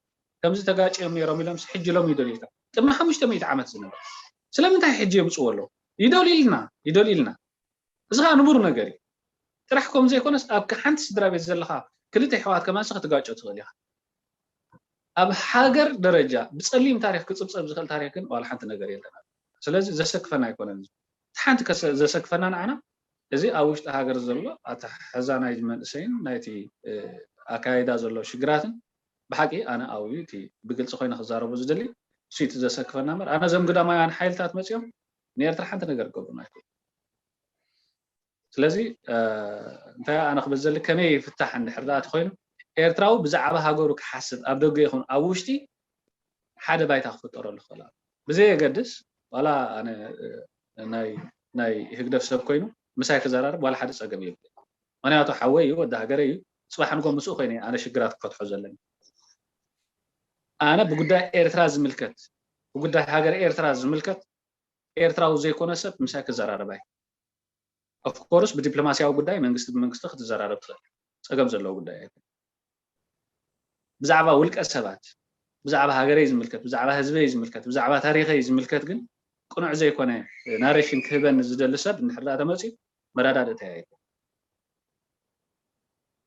ከምዚ ተጋጭዮም ነይሮም ኢሎም ሕጂ ሎም ይደልዩልካ ቅድሚ ሓሙሽተ ሚእቲ ዓመት ዝነበረ ስለምንታይ ሕጂ የምፅዎ ኣለዉ ይደልዩልና ይደልዩልና እዚ ከዓ ንቡር ነገር እዩ። ጥራሕ ከም ዘይኮነስ ኣብ ሓንቲ ስድራ ቤት ዘለካ ክልተ ኣሕዋት ከማንሲ ክትጋጨው ትኽእል ኢኻ። ኣብ ሃገር ደረጃ ብፀሊም ታሪክ ክፅብፀብ ዝኽእል ታሪክ ግን ዋላ ሓንቲ ነገር የለን። ስለዚ ዘሰክፈና ኣይኮነን። እቲ ሓንቲ ዘሰክፈና ንዓና እዚ ኣብ ውሽጢ ሃገር ዘሎ ኣተሓሕዛ ናይ መንእሰይን ናይቲ ኣካይዳ ዘሎ ሽግራትን ብሓቂ ኣነ ኣብኡ እቲ ብግልፂ ኮይነ ክዛረቦ ዝደሊ እሱ እቲ ዘሰክፈና እምበር ኣነ እዞም ግዳማውያን ሓይልታት መፂኦም ንኤርትራ ሓንቲ ነገር ክገብሩና ኣይክእሉ። ስለዚ እንታይ ኣነ ክብል ዘሊ ከመይ ይፍታሕ እንድሕር ደኣ ተኮይኑ ኤርትራዊ ብዛዕባ ሃገሩ ክሓስብ ኣብ ደገ ይኹን ኣብ ውሽጢ ሓደ ባይታ ክፍጠረሉ ክኽእል ኣሎ። ብዘየገድስ ዋላ ኣነ ናይ ናይ ህግደፍ ሰብ ኮይኑ ምሳይ ክዘራርብ ዋላ ሓደ ጸገም የብሉ። ምክንያቱ ሓወይ እዩ፣ ወዲ ሃገረ እዩ። ጽባሕ ንጎ ምስኡ ኮይነ ኣነ ሽግራት ክፈትሖ ዘለኒ። ኣነ ብጉዳይ ኤርትራ ዝምልከት ብጉዳይ ሃገር ኤርትራ ዝምልከት ኤርትራዊ ዘይኮነ ሰብ ምሳይ ክዘራረብ ኣይ of course ብዲፕሎማሲያዊ ጉዳይ መንግስቲ ብመንግስቲ ክትዘራረብ ትኽእል ጸገም ዘለዎ ጉዳይ ኣይኮነ። ብዛዕባ ውልቀ ሰባት ብዛዕባ ሃገረይ ዝምልከት ብዛዕባ ህዝበይ ዝምልከት ብዛዕባ ታሪኸይ ዝምልከት ግን ቅኑዕ ዘይኮነ ናሬሽን ክህበኒ ዝደሊ ሰብ እንድሕር ደኣ ተመፅዩ መረዳድእተይ ኣይኮን።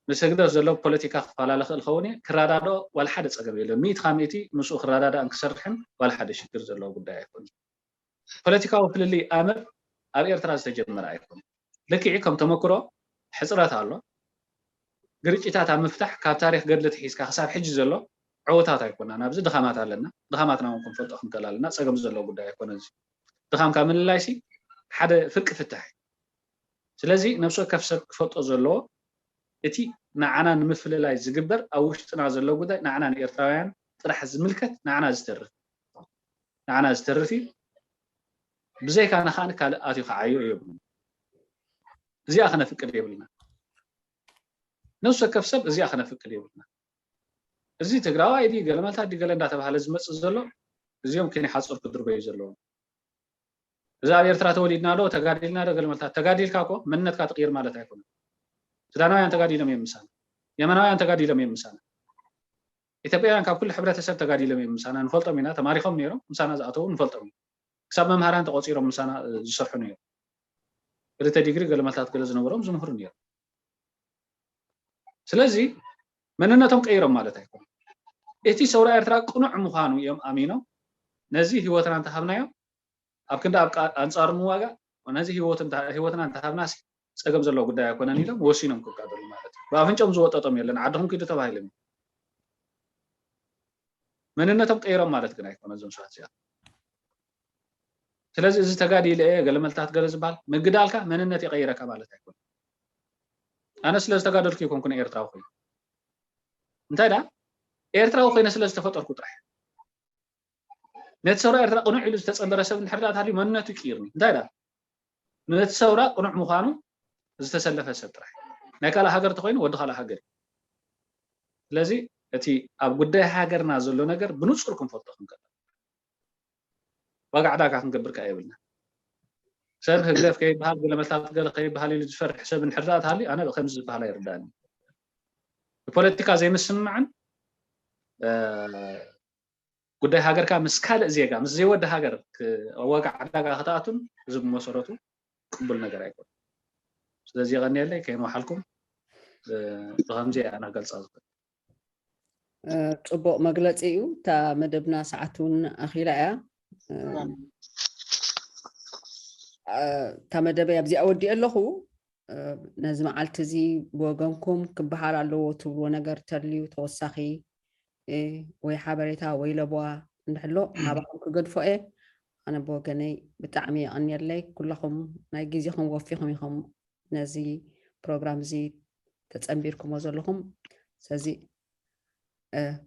ምስ ህግደፍ ዘሎ ፖለቲካ ክፈላለ ክእል ኸውን እየ ክረዳድኦ ዋላ ሓደ ፀገም የለን። ሚእቲ ካብ ሚእቲ ምስኡ ክረዳዳእን ክሰርሕን ዋላ ሓደ ሽግር ዘለዎ ጉዳይ ኣይኮን። ፖለቲካዊ ፍልልይ ኣምር ኣብ ኤርትራ ዝተጀመረ ኣይኮነ። ልክዒ ከም ተመክሮ ሕፅረት ኣሎ። ግርጭታት ኣብ ምፍታሕ ካብ ታሪክ ገድሊ ትሒዝካ ክሳብ ሕጂ ዘሎ ዕውታት ኣይኮናን። ኣብዚ ድኻማት ኣለና። ድኻማትና እውን ክንፈልጦ ክንክእል ኣለና። ፀገም ዘለዎ ጉዳይ ኣይኮነን። እዚ ድኻምካ ምልላይ ሲ ሓደ ፍርቂ ፍታሕ እዩ። ስለዚ ነብሲ ወከፍ ሰብ ክፈልጦ ዘለዎ እቲ ንዓና ንምፍልላይ ዝግበር ኣብ ውሽጥና ዘሎ ጉዳይ ንዓና ንኤርትራውያን ጥራሕ ዝምልከት ንዓና ዝተርፍ ንዓና ዝተርፍ እዩ። ብዘይካና ከኣ ካልእ ኣትዩ ክዓዮ የብሉን። እዚኣ ከነፍቅድ የብልና። ነፍሲ ወከፍ ሰብ እዚኣ ክነፍቅድ የብልና። እዚ ትግራዋይ ድዩ ገለመልታት ድዩ ገለ እንዳተባሃለ ዝመፅእ ዘሎ እዚኦም ከይሓፅር ክድርበዩ ዘለዎም። እዚ ኣብ ኤርትራ ተወሊድና ዶ ተጋዲልና ዶ ገለመልታት ተጋዲልካ እኮ መንነትካ ትቕይር ማለት ኣይኮነን። ሱዳናውያን ተጋዲሎም እዮም ምሳና፣ የመናውያን ተጋዲሎም እዮም ምሳና፣ ኢትዮጵያውያን ካብ ኩሉ ሕብረተሰብ ተጋዲሎም እዮም ምሳና፣ ንፈልጦም ኢና። ተማሪኾም ነይሮም ምሳና ዝኣተዉ ንፈልጦም ኢና። ክሳብ መምሃራን ተቆፂሮም ምሳና ዝሰርሑ ነይሮም። ክልተ ዲግሪ ገለመልታት ገለ ዝነበሮም ዝምህሩ ነይሮም። ስለዚ መንነቶም ቀይሮም ማለት ኣይኮነን። እቲ ሰውራ ኤርትራ ቅኑዕ ምዃኑ እዮም ኣሚኖም። ነዚ ህይወትና እንተሃብናዮ ኣብ ክንዲ ኣብ ቃ- ኣንጻሩ ንዋጋእ፣ ነዚ ህይወት እንተ- ህይወትና እንተሃብናሲ ጸገም ዘለዎ ጉዳይ ኣይኮነን ኢሎም ወሲኖም ክጋደሉ ማለት እዩ። ብኣፍንጫኦም ዝወጠጦም የለን። ዓድኹም ኪዱ ተባሂሎም እዮም። መንነቶም ቀይሮም ማለት ግን ኣይኮነ እዞም ሰባት እዚኣ። ስለዚ እዚ ተጋዲለ እየ ገለመልታት ገለ ዝበሃል ምግዳልካ መንነት ይቀይረካ ማለት ኣይኮነ። ኣነ ስለ ዝተጋደልኩ ይኮንኩን ኤርትራዊ ኮይኑ እንታይ ዳ ኤርትራዊ ኮይነ ስለ ዝተፈጠርኩ ጥራሕ ነቲ ሰውራ ኤርትራ ቅኑዕ ኢሉ ዝተጸንበረ ሰብ እንድሕር ዳ ተሃልዩ መንነቱ ይቅይርኒ እንታይ ዳ ነቲ ሰውራ ቅኑዕ ምዃኑ ዝተሰለፈ ሰብ ጥራሕ ናይ ካልእ ሃገር ተኮይኑ ወዲ ካልእ ሃገር እዩ። ስለዚ እቲ ኣብ ጉዳይ ሃገርና ዘሎ ነገር ብንጹር ክንፈልጦ ክንከል ዋጋ ዕዳጋ ክንገብር ከኣ የብልና። ሰብ ህግደፍ ከይበሃል ገለመታት ገለ ከይበሃል ኢሉ ዝፈርሕ ሰብ እንድሕር ዳ ተሃልዩ ኣነ ከምዚ ዝበሃል ኣይርዳእኒ። ብፖለቲካ ዘይምስምማዕን ጉዳይ ሃገርካ ምስ ካልእ ዜጋ ምስ ዘይወዲ ሃገር ዋጋ ዕዳጋ ክትኣቱን እዚ ብመሰረቱ ቅቡል ነገር ኣይኮን። ስለዚ የቐንየለይ ከይንወሓልኩም ብከምዚ ኣነ ክገልፃ ዝኽእል። ፅቡቕ መግለፂ እዩ። እታ መደብና ሰዓት እውን ኣኺላ እያ። እታ መደበይ ኣብዚኣ ወዲእ ኣለኹ። ነዚ መዓልቲ እዚ ብወገንኩም ክበሃል ኣለዎ ትብልዎ ነገር ተልዩ ተወሳኺ ወይ ሓበሬታ ወይ ለበዋ እንድሕሎ ናባኹም ክገድፎ እየ። ኣነ ብወገነይ ብጣዕሚ የቐንየለይ። ኩለኹም ናይ ግዜኹም ወፊኹም ኢኹም ነዚ ፕሮግራም እዚ ተጸንቢርኩሞ ዘለኹም። ስለዚ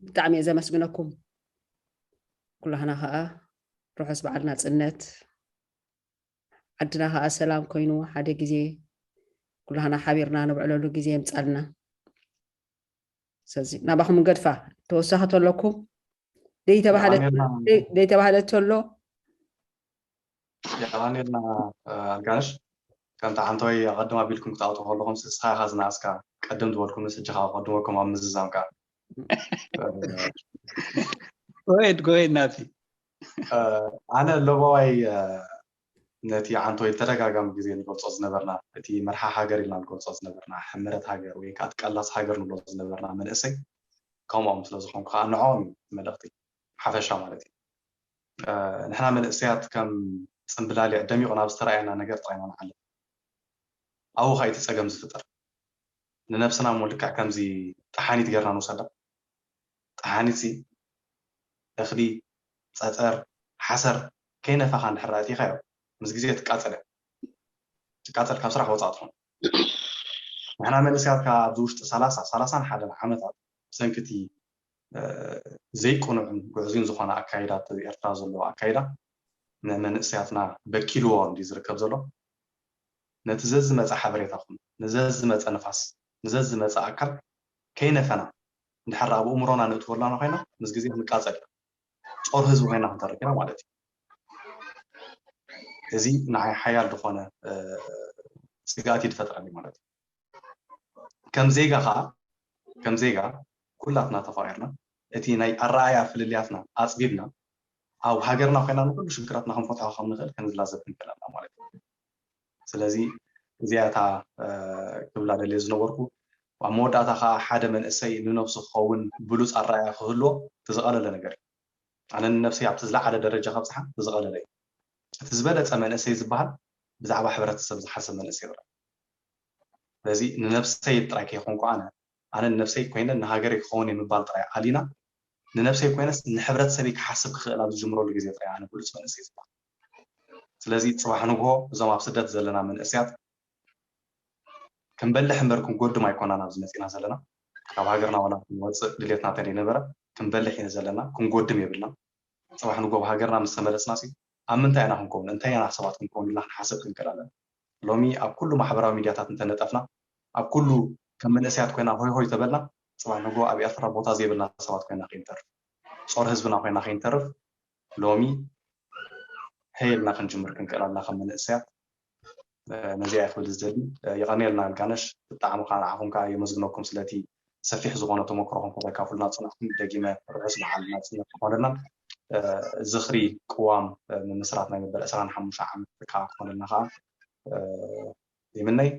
ብጣዕሚ እየ ዘመስግነኩም። ኩላህና ከዓ ርሑስ በዓል ናጽነት ዓድና ከዓ ሰላም ኮይኑ ሓደ ግዜ ኩላህና ሓቢርና ንብዕለሉ ግዜ የምጻልና። ስለዚ ናባኹም ንገድፋ ተወሳኺ ተለኩም ደይተባህለ ተሎ የቐንየልና ኣልጋነሽ። ከምቲ ሓንተወይ ኣቐድም ኣቢልኩም ክትኣቱ ከለኹም ንስኻ ኢኻ ዝነኣስካ ቀድም ዝበልኩም ሕጂ ከዓ ቀድመኩም ኣብ ምዝዛም ከዓ ጎየድ ጎየድ ናቲ ኣነ ለበዋይ ነቲ ዓንቶ ተደጋጋሚ ግዜ ንገልጾ ዝነበርና እቲ መርሓ ሃገር ኢልና ንገልጾ ዝነበርና ሕምረት ሃገር ወይ ከዓ ቀላስ ሃገር ንብሎ ዝነበርና መንእሰይ ከምኦም ስለ ዝኾንኩ ከዓ ንዕኦም እዩ መልእኽቲ ሓፈሻ ማለት እዩ። ንሕና መንእሰያት ከም ፅምብላሊዕ ደሚቑ ናብ ዝተረኣየና ነገር ጥራይ ኢና ንዓለም። ኣብኡ ከዓ እቲ ፀገም ዝፍጠር ንነብስና እሞ ልክዕ ከምዚ ጠሓኒት ጌርና ንውሰዳ። ጠሓኒት ሲ እኽሊ፣ ፀፀር፣ ሓሰር ከይነፋኻ እንድሕር ኣእቲኻዮ ምስ ግዜ ትቃፀል እያ። ትቃፀል ካብ ስራሕ ወፃእ ትኾን። ንሕና መንእሰያት ከዓ ኣብዚ ውሽጢ ሰላሳ ሰላሳን ሓደን ዓመታት ብሰንኪ እቲ ዘይቅኑዕን ግዕዙይን ዝኾነ ኣካይዳ ኣብ ኤርትራ ዘለዎ ኣካይዳ ንመንእሰያትና በኪልዎ እንዲ ዝርከብ ዘሎ ነቲ ዘዝመፀ ሓበሬታ ኹን ንዘዝመፀ ንፋስ ንዘዝመፀ ኣካል ከይነፈና እንድሕር ኣብ እምሮና ንእትወላና ኮይና ምስ ግዜ ክንቃፀል ኢና። ጦር ህዝቢ ኮይና ክንተርፍ ኢና ማለት እዩ። እዚ ንዓይ ሓያል ዝኾነ ስግኣት እዩ ዝፈጥረኒ ማለት እዩ። ከም ዜጋ ከዓ ከም ዜጋ ኩላትና ተፋቂርና እቲ ናይ ኣረኣያ ፍልልያትና ኣፅቢብና ኣብ ሃገርና ኮይና ንኩሉ ሽግራትና ክንፈትሖ ከም ንኽእል ክንላዘብ ክንክእል ኣለና ማለት እዩ። ስለዚ እዚኣ እታ ክብላ ደልየ ዝነበርኩ። ኣብ መወዳእታ ከዓ ሓደ መንእሰይ ንነብሱ ክኸውን ብሉፅ ኣረኣያ ክህልዎ እቲ ዝቐለለ ነገር እዩ። ኣነ ንነብሰይ ኣብቲ ዝለዓለ ደረጃ ከብፅሓ እቲ ዝቐለለ እዩ። እቲ ዝበለፀ መንእሰይ ዝበሃል ብዛዕባ ሕብረተሰብ ዝሓስብ መንእሰይ ይረአ። ስለዚ ንነብሰይ ጥራይ ከይኮንኩ ኣነ ኣነ ንነብሰይ ኮይነ ንሃገረይ ክኸውን እየ ምባል ጥራይ ኣሊና ንነብሰይ ኮይነስ ንሕብረተሰበይ ክሓስብ ክኽእል ኣብ ዝጅምረሉ ግዜ ጥራይ ኣነ ብሉፅ መንእሰይ ዝበሃል። ስለዚ ፅባሕ ንግሆ እዞም ኣብ ስደት ዘለና መንእሰያት ክንበልሕ እምበር ክንጎድም ኣይኮናን ኣብዚ መፂና ዘለና። ካብ ሃገርና ዋላ ክንወፅእ ድሌትና ተደይነበረ ክንበልሕ ኢና ዘለና፣ ክንጎድም የብልና። ፅባሕ ንግሆ ኣብ ሃገርና ምስ ተመለስና ሲ ኣብ ምንታይ ኢና ክንከውን፣ እንታይ ኢና ሰባት ክንከውን ኢልና ክንሓስብ ክንክእል ኣለና። ሎሚ ኣብ ኩሉ ማሕበራዊ ሚድያታት እንተነጠፍና ኣብ ኩሉ ከም መንእሰያት ኮይና ሆይ ሆይ ተበልና፣ ጽባሕ ንግሆ ኣብ ኤርትራ ቦታ ዘይብልና ሰባት ኮይና ከይንተርፍ፣ ጾር ህዝብና ኮይና ከይንተርፍ፣ ሎሚ ሄ ኢልና ክንጅምር ክንክእል ኣለና ከም መንእሰያት። ነዚኣ ክብል ዝደሊ። የቐንየልና ኣልጋነሽ፣ ብጣዕሚ ከዓ ንዓኹም ከዓ የመስግነኩም ስለቲ ሰፊሕ ዝኾነ ተመክሮኹም ከተካፍሉና ጽናሕኩም። ደጊመ ርሑስ በዓል ናጽነት ክኾነልና፣ ዝኽሪ ቅዋም ምምስራት ናይ መበል ዕስራን ሓሙሽተ ዓመት ከዓ ክኾነልና ከዓ ይምነይ።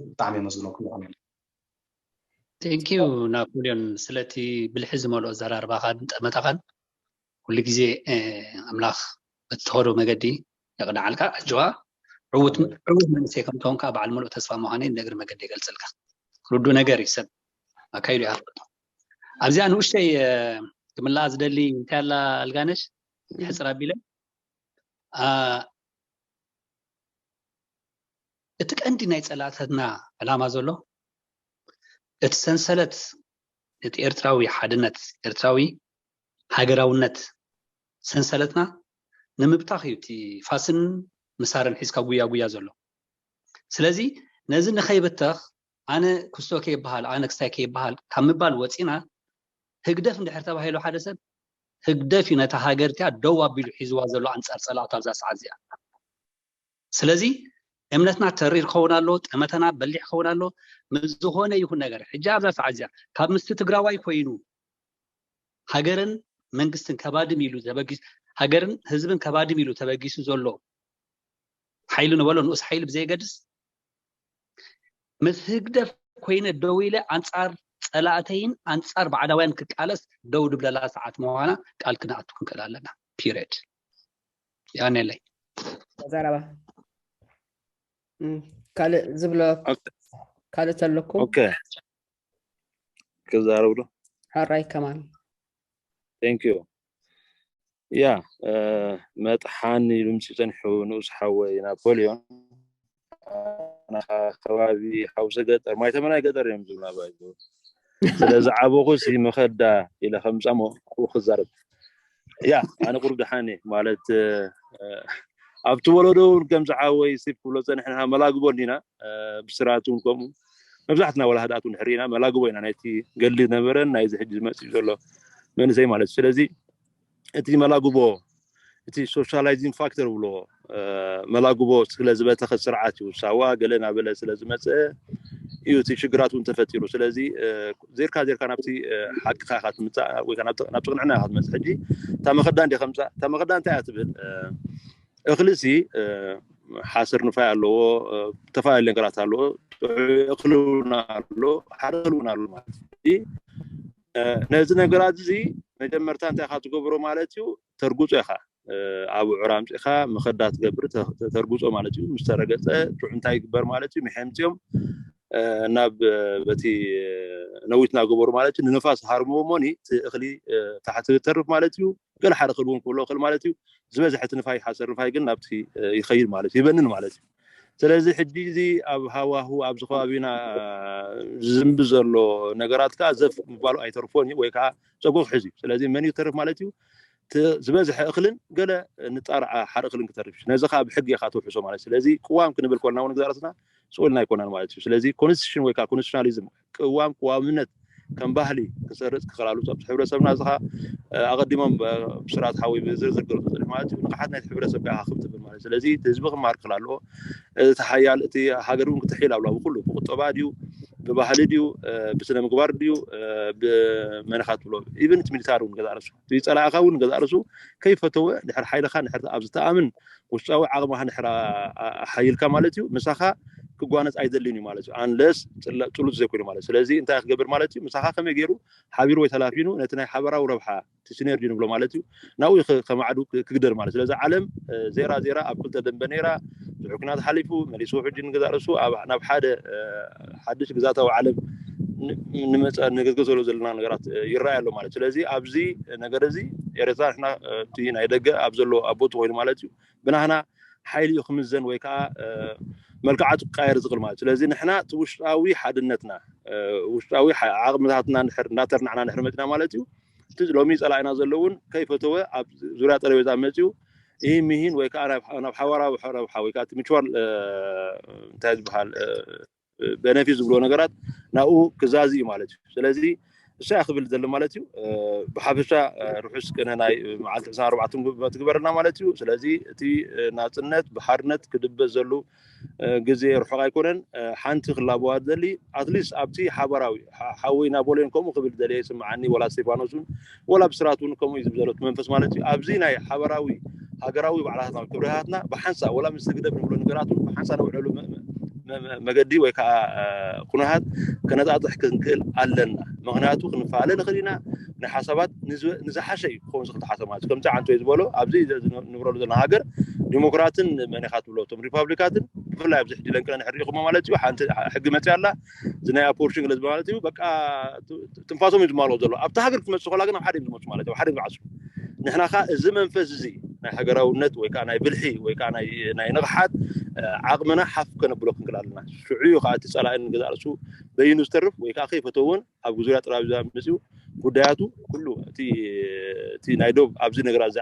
ብጣዕሚ የመስግነኩም። የቐንየልና። ቴንኪዩ ናፖሊዮን ስለቲ ብልሒ ዝመልኦ ኣዘራርባኻን ጠመታኻን። ኩሉ ግዜ ኣምላኽ በቲ ትኸዶ መገዲ የቕንዓልካ። ኣጆኻ። ዕዉት መንእሰይ ከም ትኸውን ከዓ በዓል ሙሉእ ተስፋ ምዃነይ ንእግሪ መገዲ ይገልጸልካ። ርዱእ ነገር እዩ ሰብ ኣካይዱ ይሃብካ። ኣብዚኣ ንኡሽተይ ክምልኣ ዝደሊ እንታይ ኣላ ኣልጋነሽ ሕፅር ኣቢለ እቲ ቀንዲ ናይ ፀላእተና ዕላማ ዘሎ እቲ ሰንሰለት እቲ ኤርትራዊ ሓድነት ኤርትራዊ ሃገራውነት ሰንሰለትና ንምብታኽ እዩ እቲ ፋስን ምሳርን ሒዝካ ጉያ ጉያ ዘሎ። ስለዚ ነዚ ንኸይብተኽ ኣነ ክስቶ ከይበሃል ኣነ ክስታይ ከይበሃል ካብ ምባል ወፂና ህግደፍ እንድሕር ተባሂሉ ሓደ ሰብ ህግደፍ እዩ ነታ ሃገር እቲኣ ደው ኣቢሉ ሒዝዋ ዘሎ ኣንፃር ፀላእቱ ኣብዛ ሰዓት እዚኣ። ስለዚ እምነትና ተሪር ክኸውን ኣሎ፣ ጠመተና በሊሕ ክኸውን ኣሎ። ምስ ዝኾነ ይኹን ነገር ሕጂ ኣብዛ ሰዓት እዚኣ ካብ ምስቲ ትግራዋይ ኮይኑ ሃገርን መንግስትን ከባድም ኢሉ ተበጊሱ ሃገርን ህዝብን ከባድም ኢሉ ተበጊሱ ዘሎ ሓይሊ ንበሎ ንኡስ ሓይሊ ብዘየገድስ ምስ ህግደፍ ኮይነ ደው ኢለ ኣንፃር ፀላእተይን ኣንፃር ባዕዳውያን ክቃለስ ደው ድብለላ ሰዓት ምዃና ቃል ክንኣቱ ክንክእል ኣለና። ፒሪድ። ያኔለይ ዘረባ ካልእ ዝብሎ ካልእ ተለኩም ክዛረብ ዶ? ሕራይ ከማል ቴንክ ዩ። ያ መጥሓኒ ኢሉ ምፅኡ ፀኒሑ ንኡስ ሓወይ ናፖሊዮን ኣና ከባቢ ሓውሲ ገጠር ማይተመናይ ገጠር እዮም ዝብሉ ኣባይ ስለዚ ዓበኹ ሲ መኸዳ ኢለ ከምፃሞ ኣብኡ ክዛረብ ያ ኣነ ቁሩብ ደሓኒ ማለት ኣብቲ ወለዶ እውን ከምዚ ሓወይ ሲ ክብሎ ፀኒሕና መላግቦ እንዲና ብስራት እውን ከምኡ መብዛሕትና ወላህዳት እውን ሕሪና መላግቦ ኢና ናይቲ ገድሊ ዝነበረን ናይዚ ሕጂ ዝመፅእ ዘሎ መንእሰይ ማለት እዩ ስለዚ እቲ መላግቦ እቲ socializing factor ብሎ መላግቦ ስለ ዝበተኸ ስርዓት እዩ ሳዋ ገለ ናበለ ስለ ዝመፀ እዩ እቲ ሽግራት እውን ተፈጢሩ ስለዚ ዜርካ ዜርካ ናብቲ ሓቅኻ ኢኻ ትምፃእ ወይ ናብ ቅንዕና ኢኻ ትመፅእ ሕጂ እታ መኸዳ እንዲ ከምፃ እታ መኸዳ እንታይ እያ ትብል እኽሊ ሲ ሓስር ንፋይ ኣለዎ ዝተፈላለዩ ነገራት ኣለዎ እኽሊ እውን ኣሎ ሓደ እኽሊ እውን ኣሎ ማለት ነዚ ነገራት እዚ መጀመርታ እንታይ ኢኻ ትገብሮ ማለት እዩ ተርጉፆ ኢኻ ኣብ ውዕር ኣምፂእኻ መኸዳ ትገብር ተርጉፆ ማለት እዩ ምስ ተረገፀ ሽዑ እንታይ ይግበር ማለት እዩ ምሐምፅኦም ናብ በቲ ነዊት እናገበሩ ማለት እዩ ንንፋስ ሃርምዎ እሞኒ እቲ እኽሊ ታሕቲ ዝተርፍ ማለት እዩ ገለ ሓደ እኽሊ እውን ክብሎ እኽል ማለት እዩ ዝበዝሐ እቲ ንፋይ ሓሰር ንፋይ ግን ናብቲ ይኸይድ ማለት እዩ ይበንን ማለት እዩ ስለዚ ሕጂ እዚ ኣብ ሃዋሁ ኣብዚ ከባቢና ዝዝንቢ ዘሎ ነገራት ከዓ ዘፍ ምባሉ ኣይተርፎን እዩ ወይ ከዓ ፀጉ ክሕዝ እዩ ስለዚ መን እዩ ተርፍ ማለት እዩ ዝበዝሐ እኽልን ገለ ንጣርዓ ሓር እኽልን ክተርፍ እዩ ነዚ ከዓ ብሕጊ ኢኻ ትውሕሶ ማለት ስለዚ ቅዋም ክንብል ኮልና እውን ግዛረትና ስኡልና ኣይኮናን ማለት እዩ ስለዚ ኮንስቲቱሽን ወይ ከዓ ኮንስቲቱሽናሊዝም ቅዋም ቅዋምነት ከም ባህሊ ክሰርፅ ክኽእል ኣለዎ ኣብቲ ሕብረተሰብና እዚ ከዓ ኣቐዲሞም ብስርዓት ሓወይ ብዝርዝር ገለፁ ፀኒሑ ማለት እዩ ንቕሓት ናይቲ ሕብረተሰብ ከዓ ክብ ትብል ማለት ስለዚ እቲ ህዝቢ ክማር ክኽእል ኣለዎ እቲ ሓያል እቲ ሃገር እውን ክትሕይል ኣለዋ ብኩሉ ብቁጠባ ድዩ ብባህሊ ድዩ ብስነ ምግባር ድዩ ብመንኻ ትብሎ ኢቨን እቲ ሚሊታሪ እውን ገዛ ርእሱ እቲ ፀላእኻ እውን ገዛ ርእሱ ከይፈተወ ድሕር ሓይልኻ ድሕር ኣብ ዝተኣምን ውሽጣዊ ዓቕምኻ ድሕር ሓይልካ ማለት እዩ ምሳኻ ክጓነፅ ኣይደልን እዩ ማለት እዩ ኣንለስ ፅሉት ዘይኮይኑ ማለት ስለዚ እንታይ ክገብር ማለት እዩ ምሳኻ ከመይ ገይሩ ሓቢሩ ወይ ተላፊኑ ነቲ ናይ ሓበራዊ ረብሓ እቲ ሲነርጂ ንብሎ ማለት እዩ ናብኡ ከማዕዱ ክግደር ማለት ስለዚ ዓለም ዜራ ዜራ ኣብ ክልተ ደንበ ነይራ ዝሑ ኩናት ሓሊፉ መሊሱ ሕጂ ንገዛ ርእሱ ናብ ሓደ ሓድሽ ግዛታዊ ዓለም ንመፀ ንግዝገ ዘሎ ዘለና ነገራት ይረኣይ ኣሎ ማለት ስለዚ ኣብዚ ነገር እዚ ኤርትራ ንሕና እቲ ናይ ደገ ኣብ ዘሎ ኣቦቱ ኮይኑ ማለት እዩ ብናህና ሓይሊ እዩ ክምዘን ወይ ከዓ መልክዓቱ ክቃየር ዝኽእል ማለት ስለዚ ንሕና እቲ ውሽጣዊ ሓድነትና ውሽጣዊ ዓቕምታትና እንድሕር እንዳተርናዕና እንድሕር መፅና ማለት እዩ እቲ ሎሚ ፀላኢና ዘሎ እውን ከይፈተወ ኣብ ዙርያ ጠረቤዛ መፅኡ ይህ ምሂን ወይ ከዓ ናብ ሓዋራዊ ረብሓ ወይ ከዓ ምችዋል እንታይ ዝበሃል ቤነፊት ዝብልዎ ነገራት ናብኡ ክዛዝ እዩ ማለት እዩ። ስለዚ እሳ ክብል ዘሎ ማለት እዩ። ብሓፈሻ ርሑስ ቅነ ናይ መዓልቲ ዕስራን ኣርባዕተን ትግበረና ማለት እዩ። ስለዚ እቲ ናፅነት ብሓርነት ክድበስ ዘሉ ግዜ ርሑቕ ኣይኮነን። ሓንቲ ክላበዋ ደሊ ኣትሊስት ኣብቲ ሓበራዊ ሓወይ ናፖሊዮን ከምኡ ክብል ደልየ ይስምዓኒ፣ ወላ ስቴፋኖስ እውን ወላ ብስራት እውን ከምኡ እዩ ዝብዘሎት መንፈስ ማለት እዩ። ኣብዚ ናይ ሓበራዊ ሃገራዊ ባዕላትና ክብርታትና ብሓንሳ ወላ ምስ ግደፍ ንብሎ ነገራት እውን ብሓንሳ ነውዕለሉ መገዲ ወይ ከዓ ኩነታት ከነጣጥሕ ክንክእል ኣለና። ምክንያቱ ክንፈላለ ንኽእል ኢና። ናይ ሓሳባት ንዝሓሸ እዩ ክኸውን ዝኽእል ሓሳብ ማለት ከምቲ ዓንቶ ዝበሎ ኣብዚ ንብረሉ ዘለና ሃገር ዲሞክራትን መን ኢኻ ትብሎ እቶም ሪፓብሊካትን ብፍላይ ኣብዚ ሕጂ ለንቅነ ንሕር ኢኹሞ ማለት እዩ። ሓንቲ ሕጊ መፅያ ኣላ እዚ ናይ ኣፖርሽን ግለዝ ማለት እዩ። በቃ ትንፋሶም እዩ ዝማልኦ ዘሎ ኣብቲ ሃገር ክትመፅእ ከላ ግን ኣብ ሓደ ዝመፁ ማለት እዩ ሓደ ዝዓሱ ንሕና ካ እዚ መንፈስ እዚ ናይ ሃገራውነት ወይ ከዓ ናይ ብልሒ ወይ ከዓ ናይ ንቕሓት ዓቕምና ሓፍ ከነብሎ ክንክእል ኣለና። ሽዑ እዩ ከዓ እቲ ፀላኢ ንገዛእ ርእሱ በይኑ ዝተርፍ ወይ ከዓ ከይፈተዎን ኣብ ዙርያ ጠረጴዛ መፅኡ ጉዳያቱ ኩሉ እቲ ናይ ዶብ ኣብዚ ነገራት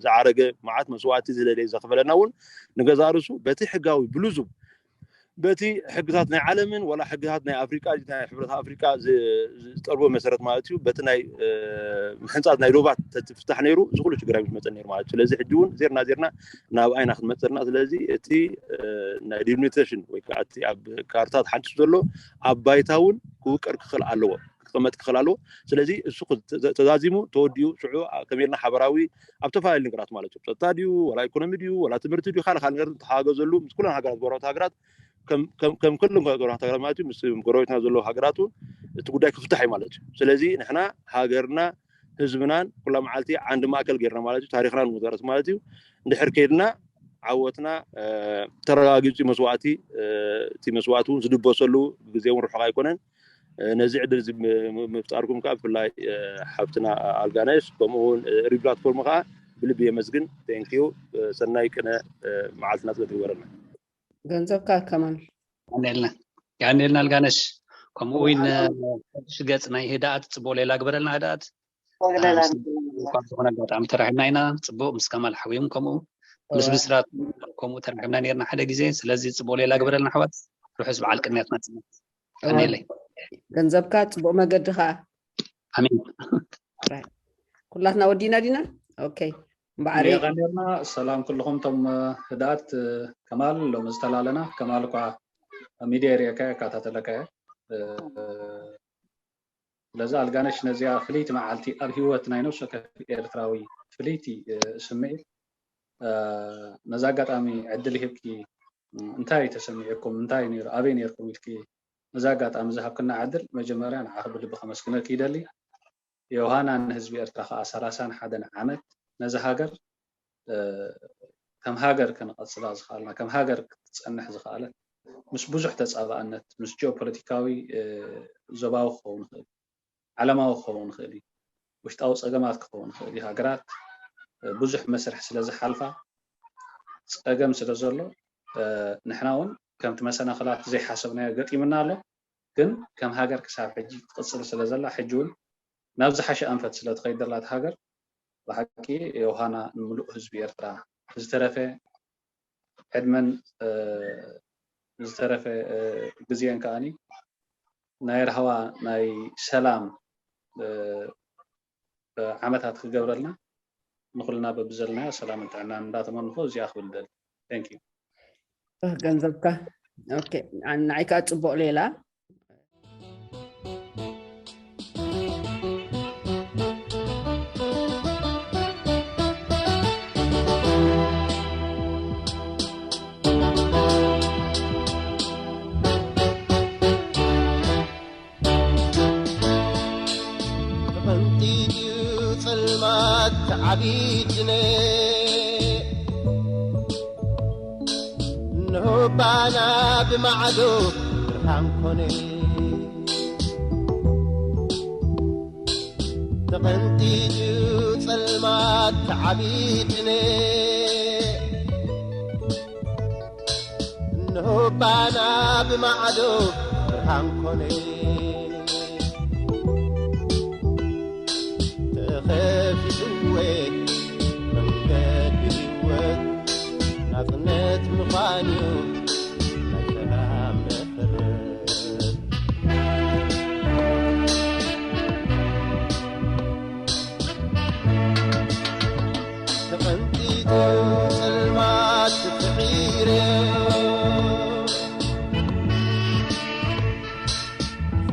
ዝዓረገ መዓት መስዋዕቲ ዝደለየ ዘኽፈለና እውን ንገዛእ ርእሱ በቲ ሕጋዊ ብልዙብ በቲ ሕግታት ናይ ዓለምን ዋላ ሕግታት ናይ ኣፍሪቃ ናይ ሕብረት ኣፍሪቃ ዝጠልቦ መሰረት ማለት እዩ በቲ ናይ ምሕንፃት ናይ ዶባት ተፍታሕ ነይሩ እዚ ኩሉ ችግር ኣይምትመፀን ነይሩ ማለት እዩ። ስለዚ ሕጂ እውን ዜርና ዜርና ናብ ኣይና ክትመፀልና ስለዚ እቲ ናይ ዲሊሚቴሽን ወይ ከዓ እቲ ኣብ ካርታት ሓንፂ ዘሎ ኣብ ባይታ እውን ክውቀር ክኽእል ኣለዎ ክቕመጥ ክኽእል ኣለዎ። ስለዚ እሱ ተዛዚሙ ተወዲኡ ሽዑ ከመልና ሓበራዊ ኣብ ተፈላለዩ ነገራት ማለት እዩ ፀጥታ ድዩ ወላ ኢኮኖሚ ድዩ ወላ ትምህርቲ ድዩ ካልእ ካልእ ነገር ተሓጋገዘሉ ምስ ኩለን ሃገራት ጎረባብቲ ሃገራት ከም ኩለን ጎረባብቲ ሃገራት ማለት እዩ ምስ ጎረቤትና ዘለዉ ሃገራት እውን እቲ ጉዳይ ክፍታሕ እዩ ማለት እዩ። ስለዚ ንሕና ሃገርና ህዝብናን ኩላ መዓልቲ ዓንዲ ማእከል ገይርና ማለት እዩ ታሪክና ንምዛረስ ማለት እዩ። እንድሕር ከይድና ዓወትና ተረጋጊፁ መስዋእቲ እቲ መስዋእቲ እውን ዝድበሰሉ ግዜ እውን ርሑቕ ኣይኮነን። ነዚ ዕድል እዚ ምፍጣርኩም ከዓ ብፍላይ ሓፍትና ኣልጋነሽ ከምኡ እውን ሪፕላትፎርም ከዓ ብልቢ የመስግን። ቴንኪዩ። ሰናይ ቅነ መዓልትና ስለ ትግበረና። ገንዘብካ ከማል ያኔልና ያኔልና ኣልጋነሽ ከምኡ እውን ሽገፅ ናይ ህዳኣት ፅቡቅ ሌላ ግበረልና ህዳኣት ዝኾነ ኣጋጣሚ ተራሒብና ኢና። ፅቡቅ ምስ ከማል ሓዊም ከምኡ ምስ ብስራት ከምኡ ተራሒብና ነርና ሓደ ግዜ። ስለዚ ፅቡቅ ሌላ ግበረልና ኣሕዋት። ርሑስ በዓል ቅንያት ናፅነት። ቀኒለይ ገንዘብካ ፅቡቅ መገዲ ከዓ ኣሜን። ኩላትና ወዲና ዲና ኦኬ። እምበኣር የቐኔልና ሰላም ኩልኹም ቶም ህድኣት ከማል ሎሚ ዝተላለና ከማል እኳ ሚድያ ሪእካ ይከታተለካ እየ። ስለዚ ኣልጋነሽ ነዚኣ ፍልይቲ መዓልቲ ኣብ ሂወት ናይ ነፍሲ ወከፍ ኤርትራዊ ፍልይቲ ስምዒት ነዚ ኣጋጣሚ ዕድል ሂብኪ እንታይ ተሰሚዕኩም እንታይ ነይሩ ኣበይ ነይርኩም ኢልኪ ነዚ ኣጋጣሚ ዝሃብክና ዕድል መጀመርያ ንዓኺ ብልቢ ከመስግነኪ ይደሊ። ዮሃና ንህዝቢ ኤርትራ ከዓ ሰላሳን ሓደን ዓመት ነዚ ሃገር ከም ሃገር ከነቐፅላ ዝኸኣልና ከም ሃገር ክትፀንሕ ዝኸኣለት ምስ ብዙሕ ተፃባእነት ምስ ጂኦፖለቲካዊ ዞባዊ ክኸውን ይኽእል ዓለማዊ ክኸውን ይኽእል እዩ ውሽጣዊ ፀገማት ክኸውን ይኽእል እዩ ሃገራት ብዙሕ መስርሕ ስለ ዝሓልፋ ፀገም ስለ ዘሎ ንሕና እውን ከምቲ መሰናኽላት ዘይሓሰብናዮ ገጢሙና ኣሎ ግን ከም ሃገር ክሳብ ሕጂ ትቕፅል ስለ ዘላ ሕጂ እውን ናብ ዝሓሸ ኣንፈት ስለ ትኸይድ ዘላ እታ ሃገር ብሓቂ ዮሃና ንምሉእ ህዝቢ ኤርትራ ዝተረፈ ዕድመን ዝተረፈ ግዜን ከዓኒ ናይ ራህዋ ናይ ሰላም ዓመታት ክገብረልና ንኩልና በብዘለናዮ ሰላምን ጥዕናን እንዳተመንኹ እዚኣ ክብል ደል thank you ገንዘብካ ንዓይ ከዓ ፅቡቅ ሌላ ተቐንጢጥዩ ጸልማት ዓቢድነ እንሆ ባና ብማዕዶ ብርሃን ኮነ ተቐንጢጥዩ ጸልማት ዓቢድነ እንሆ ባና ብማዕዶ ብርሃን ኮነ ተኸፊትወ መንገዲ ህይወት ናጽነት ምዃንዩ ናይ ሰላም መሰረት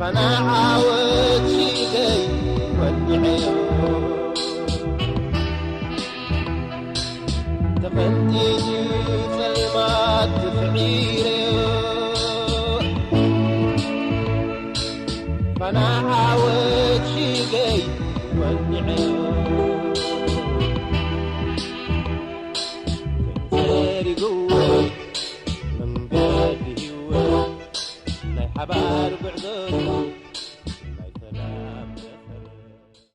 ፋና ዓወት ሽገይ ወዲዐዮ፣ ተቐንጢጡ ጸልማት ተስዒረዮ። ፋና ዓወት ሽገይ ወዲዐዮ፣ ተዘሪግዎ መንገዲ ህይወት ናይ ሓባር ጉዕዞ